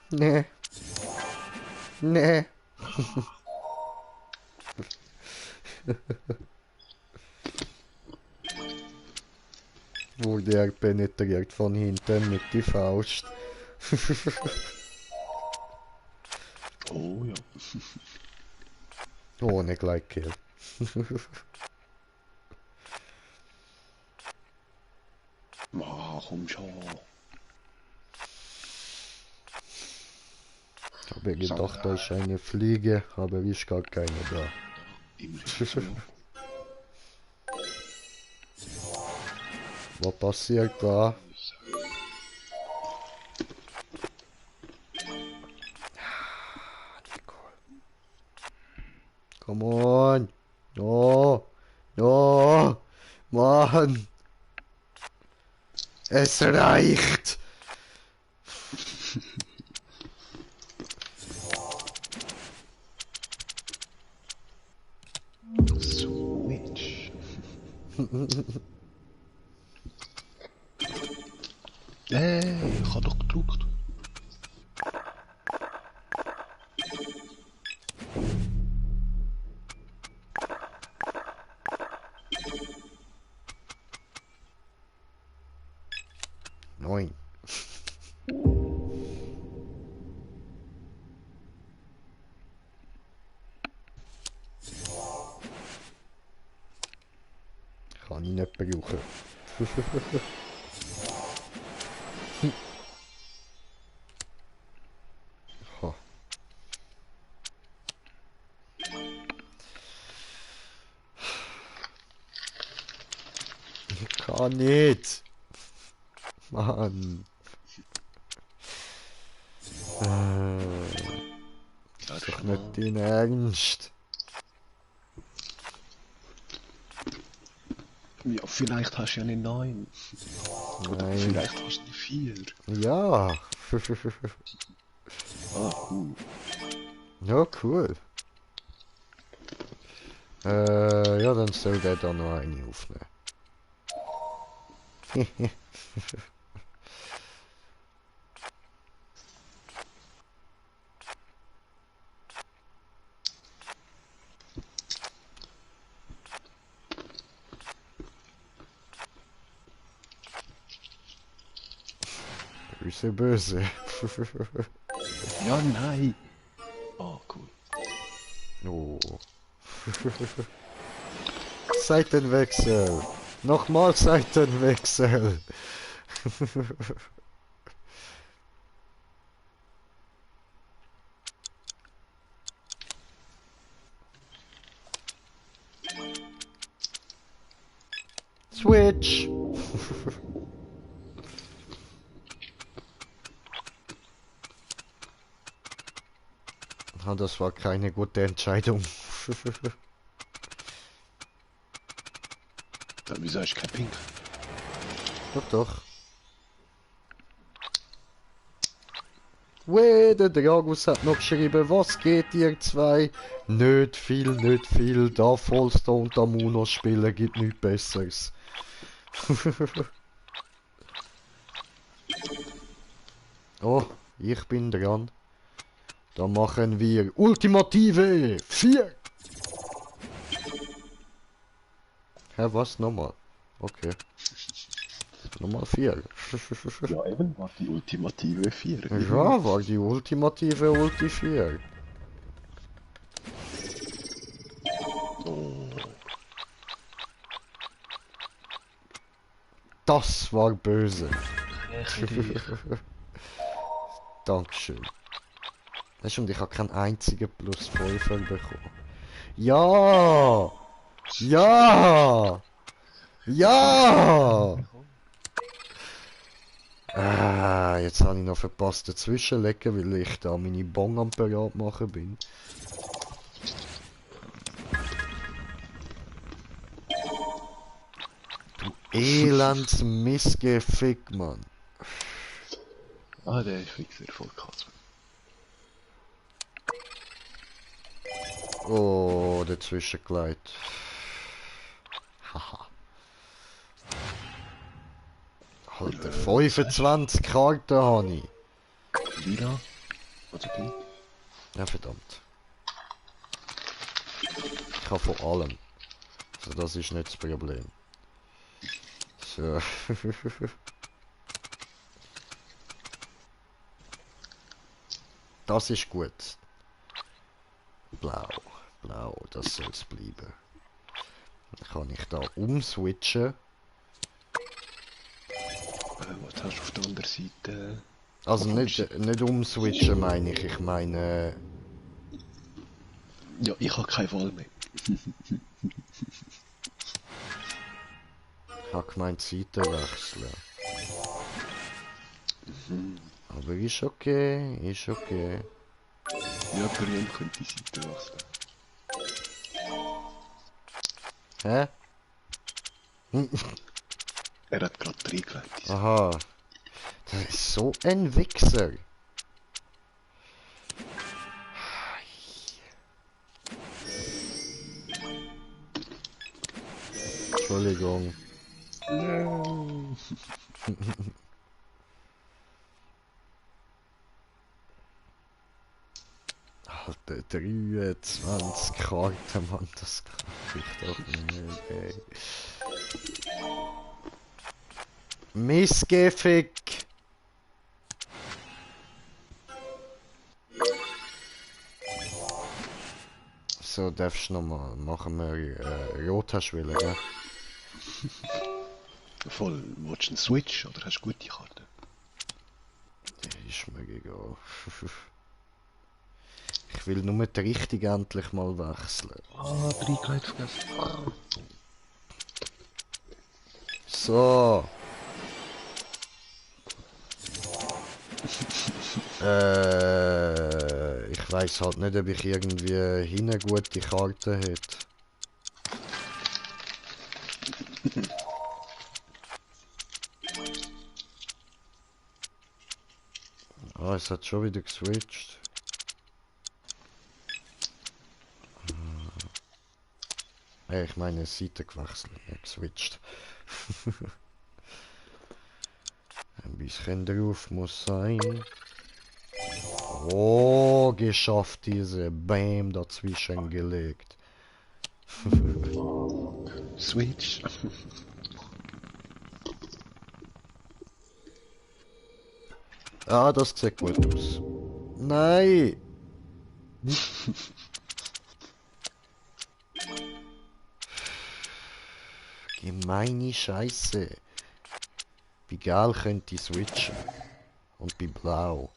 Nee. Nee. Wurde er penetriert von hinten mit die Faust. Oh ja. Ohne Gleitkill. Ah, komm schon. Habe gedacht, da ist eine Fliege, aber ist gar keine da. Immer so. Was passiert da? Come on! No! No! Mann! Es reicht! Switch. Ich hab doch gedruckt. Nein. Kann ich nicht brauchen. Ha. Kann nicht. Mann. Das Ist doch nicht dein Ernst. Ja, vielleicht hast du ja eine 9. Oder Nein. vielleicht hast du eine 4. Ja. Ah, cool. Ja, cool. Ja, dann soll der da noch eine aufnehmen. Böse, böse. Ja, nein. Oh, cool. Oh. Seitenwechsel. Nochmal Seitenwechsel. Switch. Ah, das war keine gute Entscheidung. Wieso ist kein Pink? Doch, doch. Weh, der Dragus hat noch geschrieben, was geht ihr zwei? Nicht viel, da Volster und Amuno spielen gibt nichts Besseres. Oh, ich bin dran. Da machen wir Ultimative 4. Hä, was? Nochmal? Okay. Nochmal 4. Ja, eben, war die ultimative 4. Ja, war die ultimative Ulti 4. Oh, Das war böse. Dankeschön. Weißt du, und ich habe keinen einzigen Plus 5 bekommen. Ja! Ja! Ja! Ah, jetzt habe ich noch verpasst dazwischenlegen, weil ich da meine Bong am Parat machen bin. Du elends Missgefick, Mann. ah, der ist fix sehr voll krass. Oh, dazwischen gleich. Haha. Alter, 25 Karten habe ich. Lila? Oder pink? Ja, verdammt. Ich habe von allem. Also das ist nicht das Problem. So. Das ist gut. Blau. Blau, das soll es bleiben. Dann kann ich da umswitchen. Was hast du auf der anderen Seite? Also nicht umswitchen meine ich. Ich meine... Ja, ich habe keine Wahl mehr. Ich habe gemeint Seiten wechseln. Aber ist okay, ist okay. Ja, Brian könnte die Seite wechseln. Hä? Er hat gerade reingelegt. Aha. Das ist so ein Wichser. Entschuldigung. No. Alter, 23 Karten, Mann, das kann ich doch nicht, ey. Missgefick! So, darfst du nochmal machen wir Rothaschwille, gell? Voll, willst du einen Switch oder hast du gute Karten? Ist mir egal. Ich will nur die richtige endlich mal wechseln. Ah, reingelegt vergessen. Ah. So. Ich weiß halt nicht, ob ich irgendwie hinten gute Karten hätte. Ah, es hat schon wieder geswitcht. Ich meine Seite gewechselt, nicht geswitcht. Ein bisschen drauf muss sein. Oh, geschafft, diese Bam dazwischen gelegt. Switch. Ah, das sieht gut aus. Nein! Gemeine Scheiße. Bei Gel könnte ich switchen. Und bei Blau.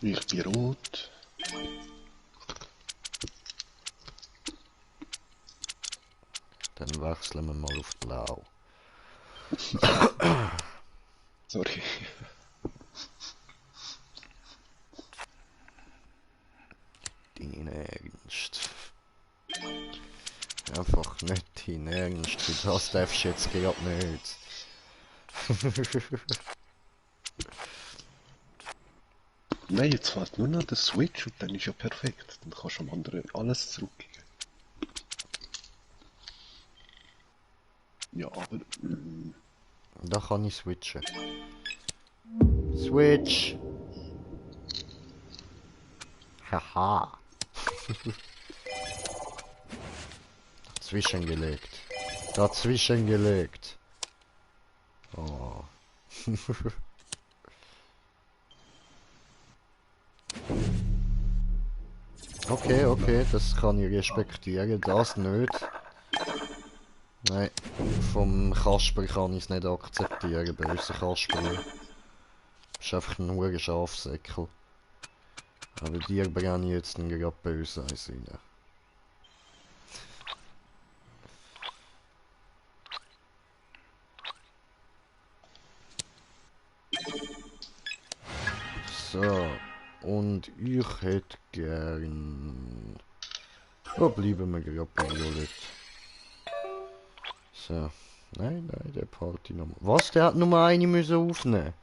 Ich bin rot. Dann wechseln wir mal auf Blau. Sorry. Dein Ernst. Einfach nicht dein Ernst. Für das darfst du jetzt gerade nicht. Nein, jetzt fährt nur noch der Switch und dann ist ja perfekt. Dann kannst du am anderen alles zurückgeben. Ja, aber... Da kann ich switchen. Switch! Haha! Dazwischen gelegt. Dazwischen gelegt. Oh. Okay, okay, das kann ich respektieren. Das nicht. Nein, vom Kasper kann ich es nicht akzeptieren, böse Kasper. Du bist einfach ein hoher Schafsäckel. Aber dir brenne ich jetzt gerade böse eins rein. So, und ich hätte gern... Wo bleiben wir gerade bei Violett? So. Nein, nein, der behalte ich nochmal. Was? Der hat nur eine müssen aufnehmen?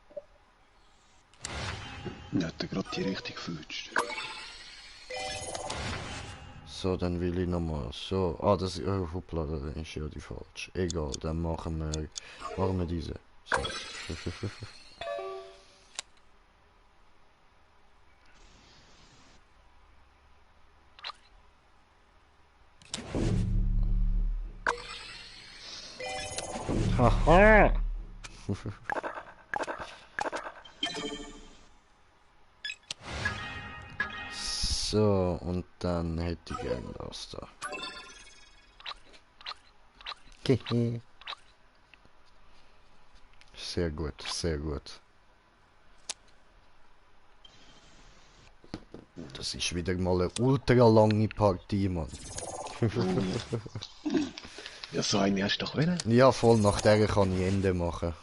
Ja, hat er gerade die richtig geflutscht. So, dann will ich nochmal. So, ah, das ist... Oh, hoppla, das ist ja die falsche. Egal, dann machen wir diese. So. Haha! So, und dann hätte ich gern das da. Sehr gut, sehr gut. Das ist wieder mal eine ultra lange Partie, Mann. Ja, so eine hast du doch wollen. Ja, voll, nach der kann ich Ende machen.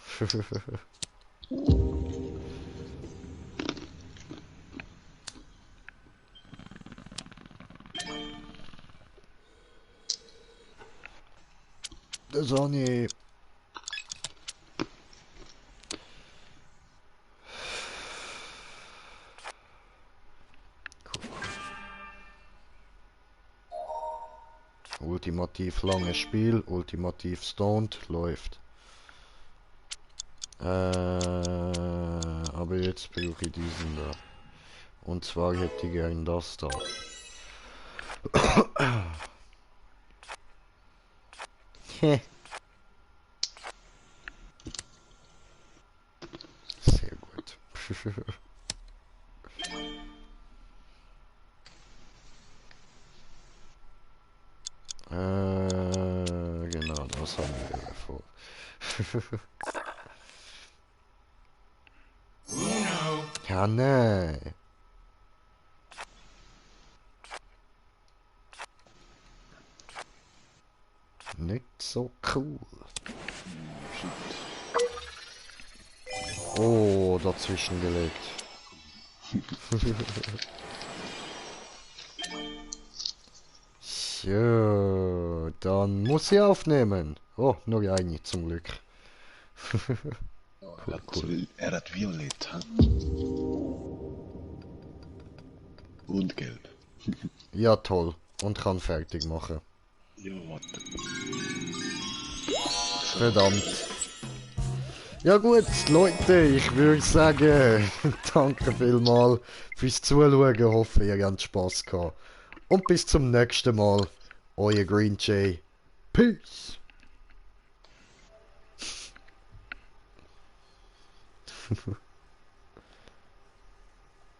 Das habe ich... Ultimativ langes Spiel, ultimativ stoned, läuft. Aber jetzt brauche ich diesen da. Und zwar hätte ich gern das da. Sehr gut. Genau, das haben wir vor. Ja, nein. Nicht so cool. Oh, dazwischen gelegt. So, dann muss ich aufnehmen. Oh, nur eine zum Glück. Cool. Er hat Violett, hm? Und gelb. Ja, toll. Und kann fertig machen. Ja, warte. Verdammt. Ja gut, Leute, ich würde sagen, danke vielmals fürs Zuschauen. Hoffe, ihr habt Spass gehabt. Und bis zum nächsten Mal. Euer Green Jay. Peace.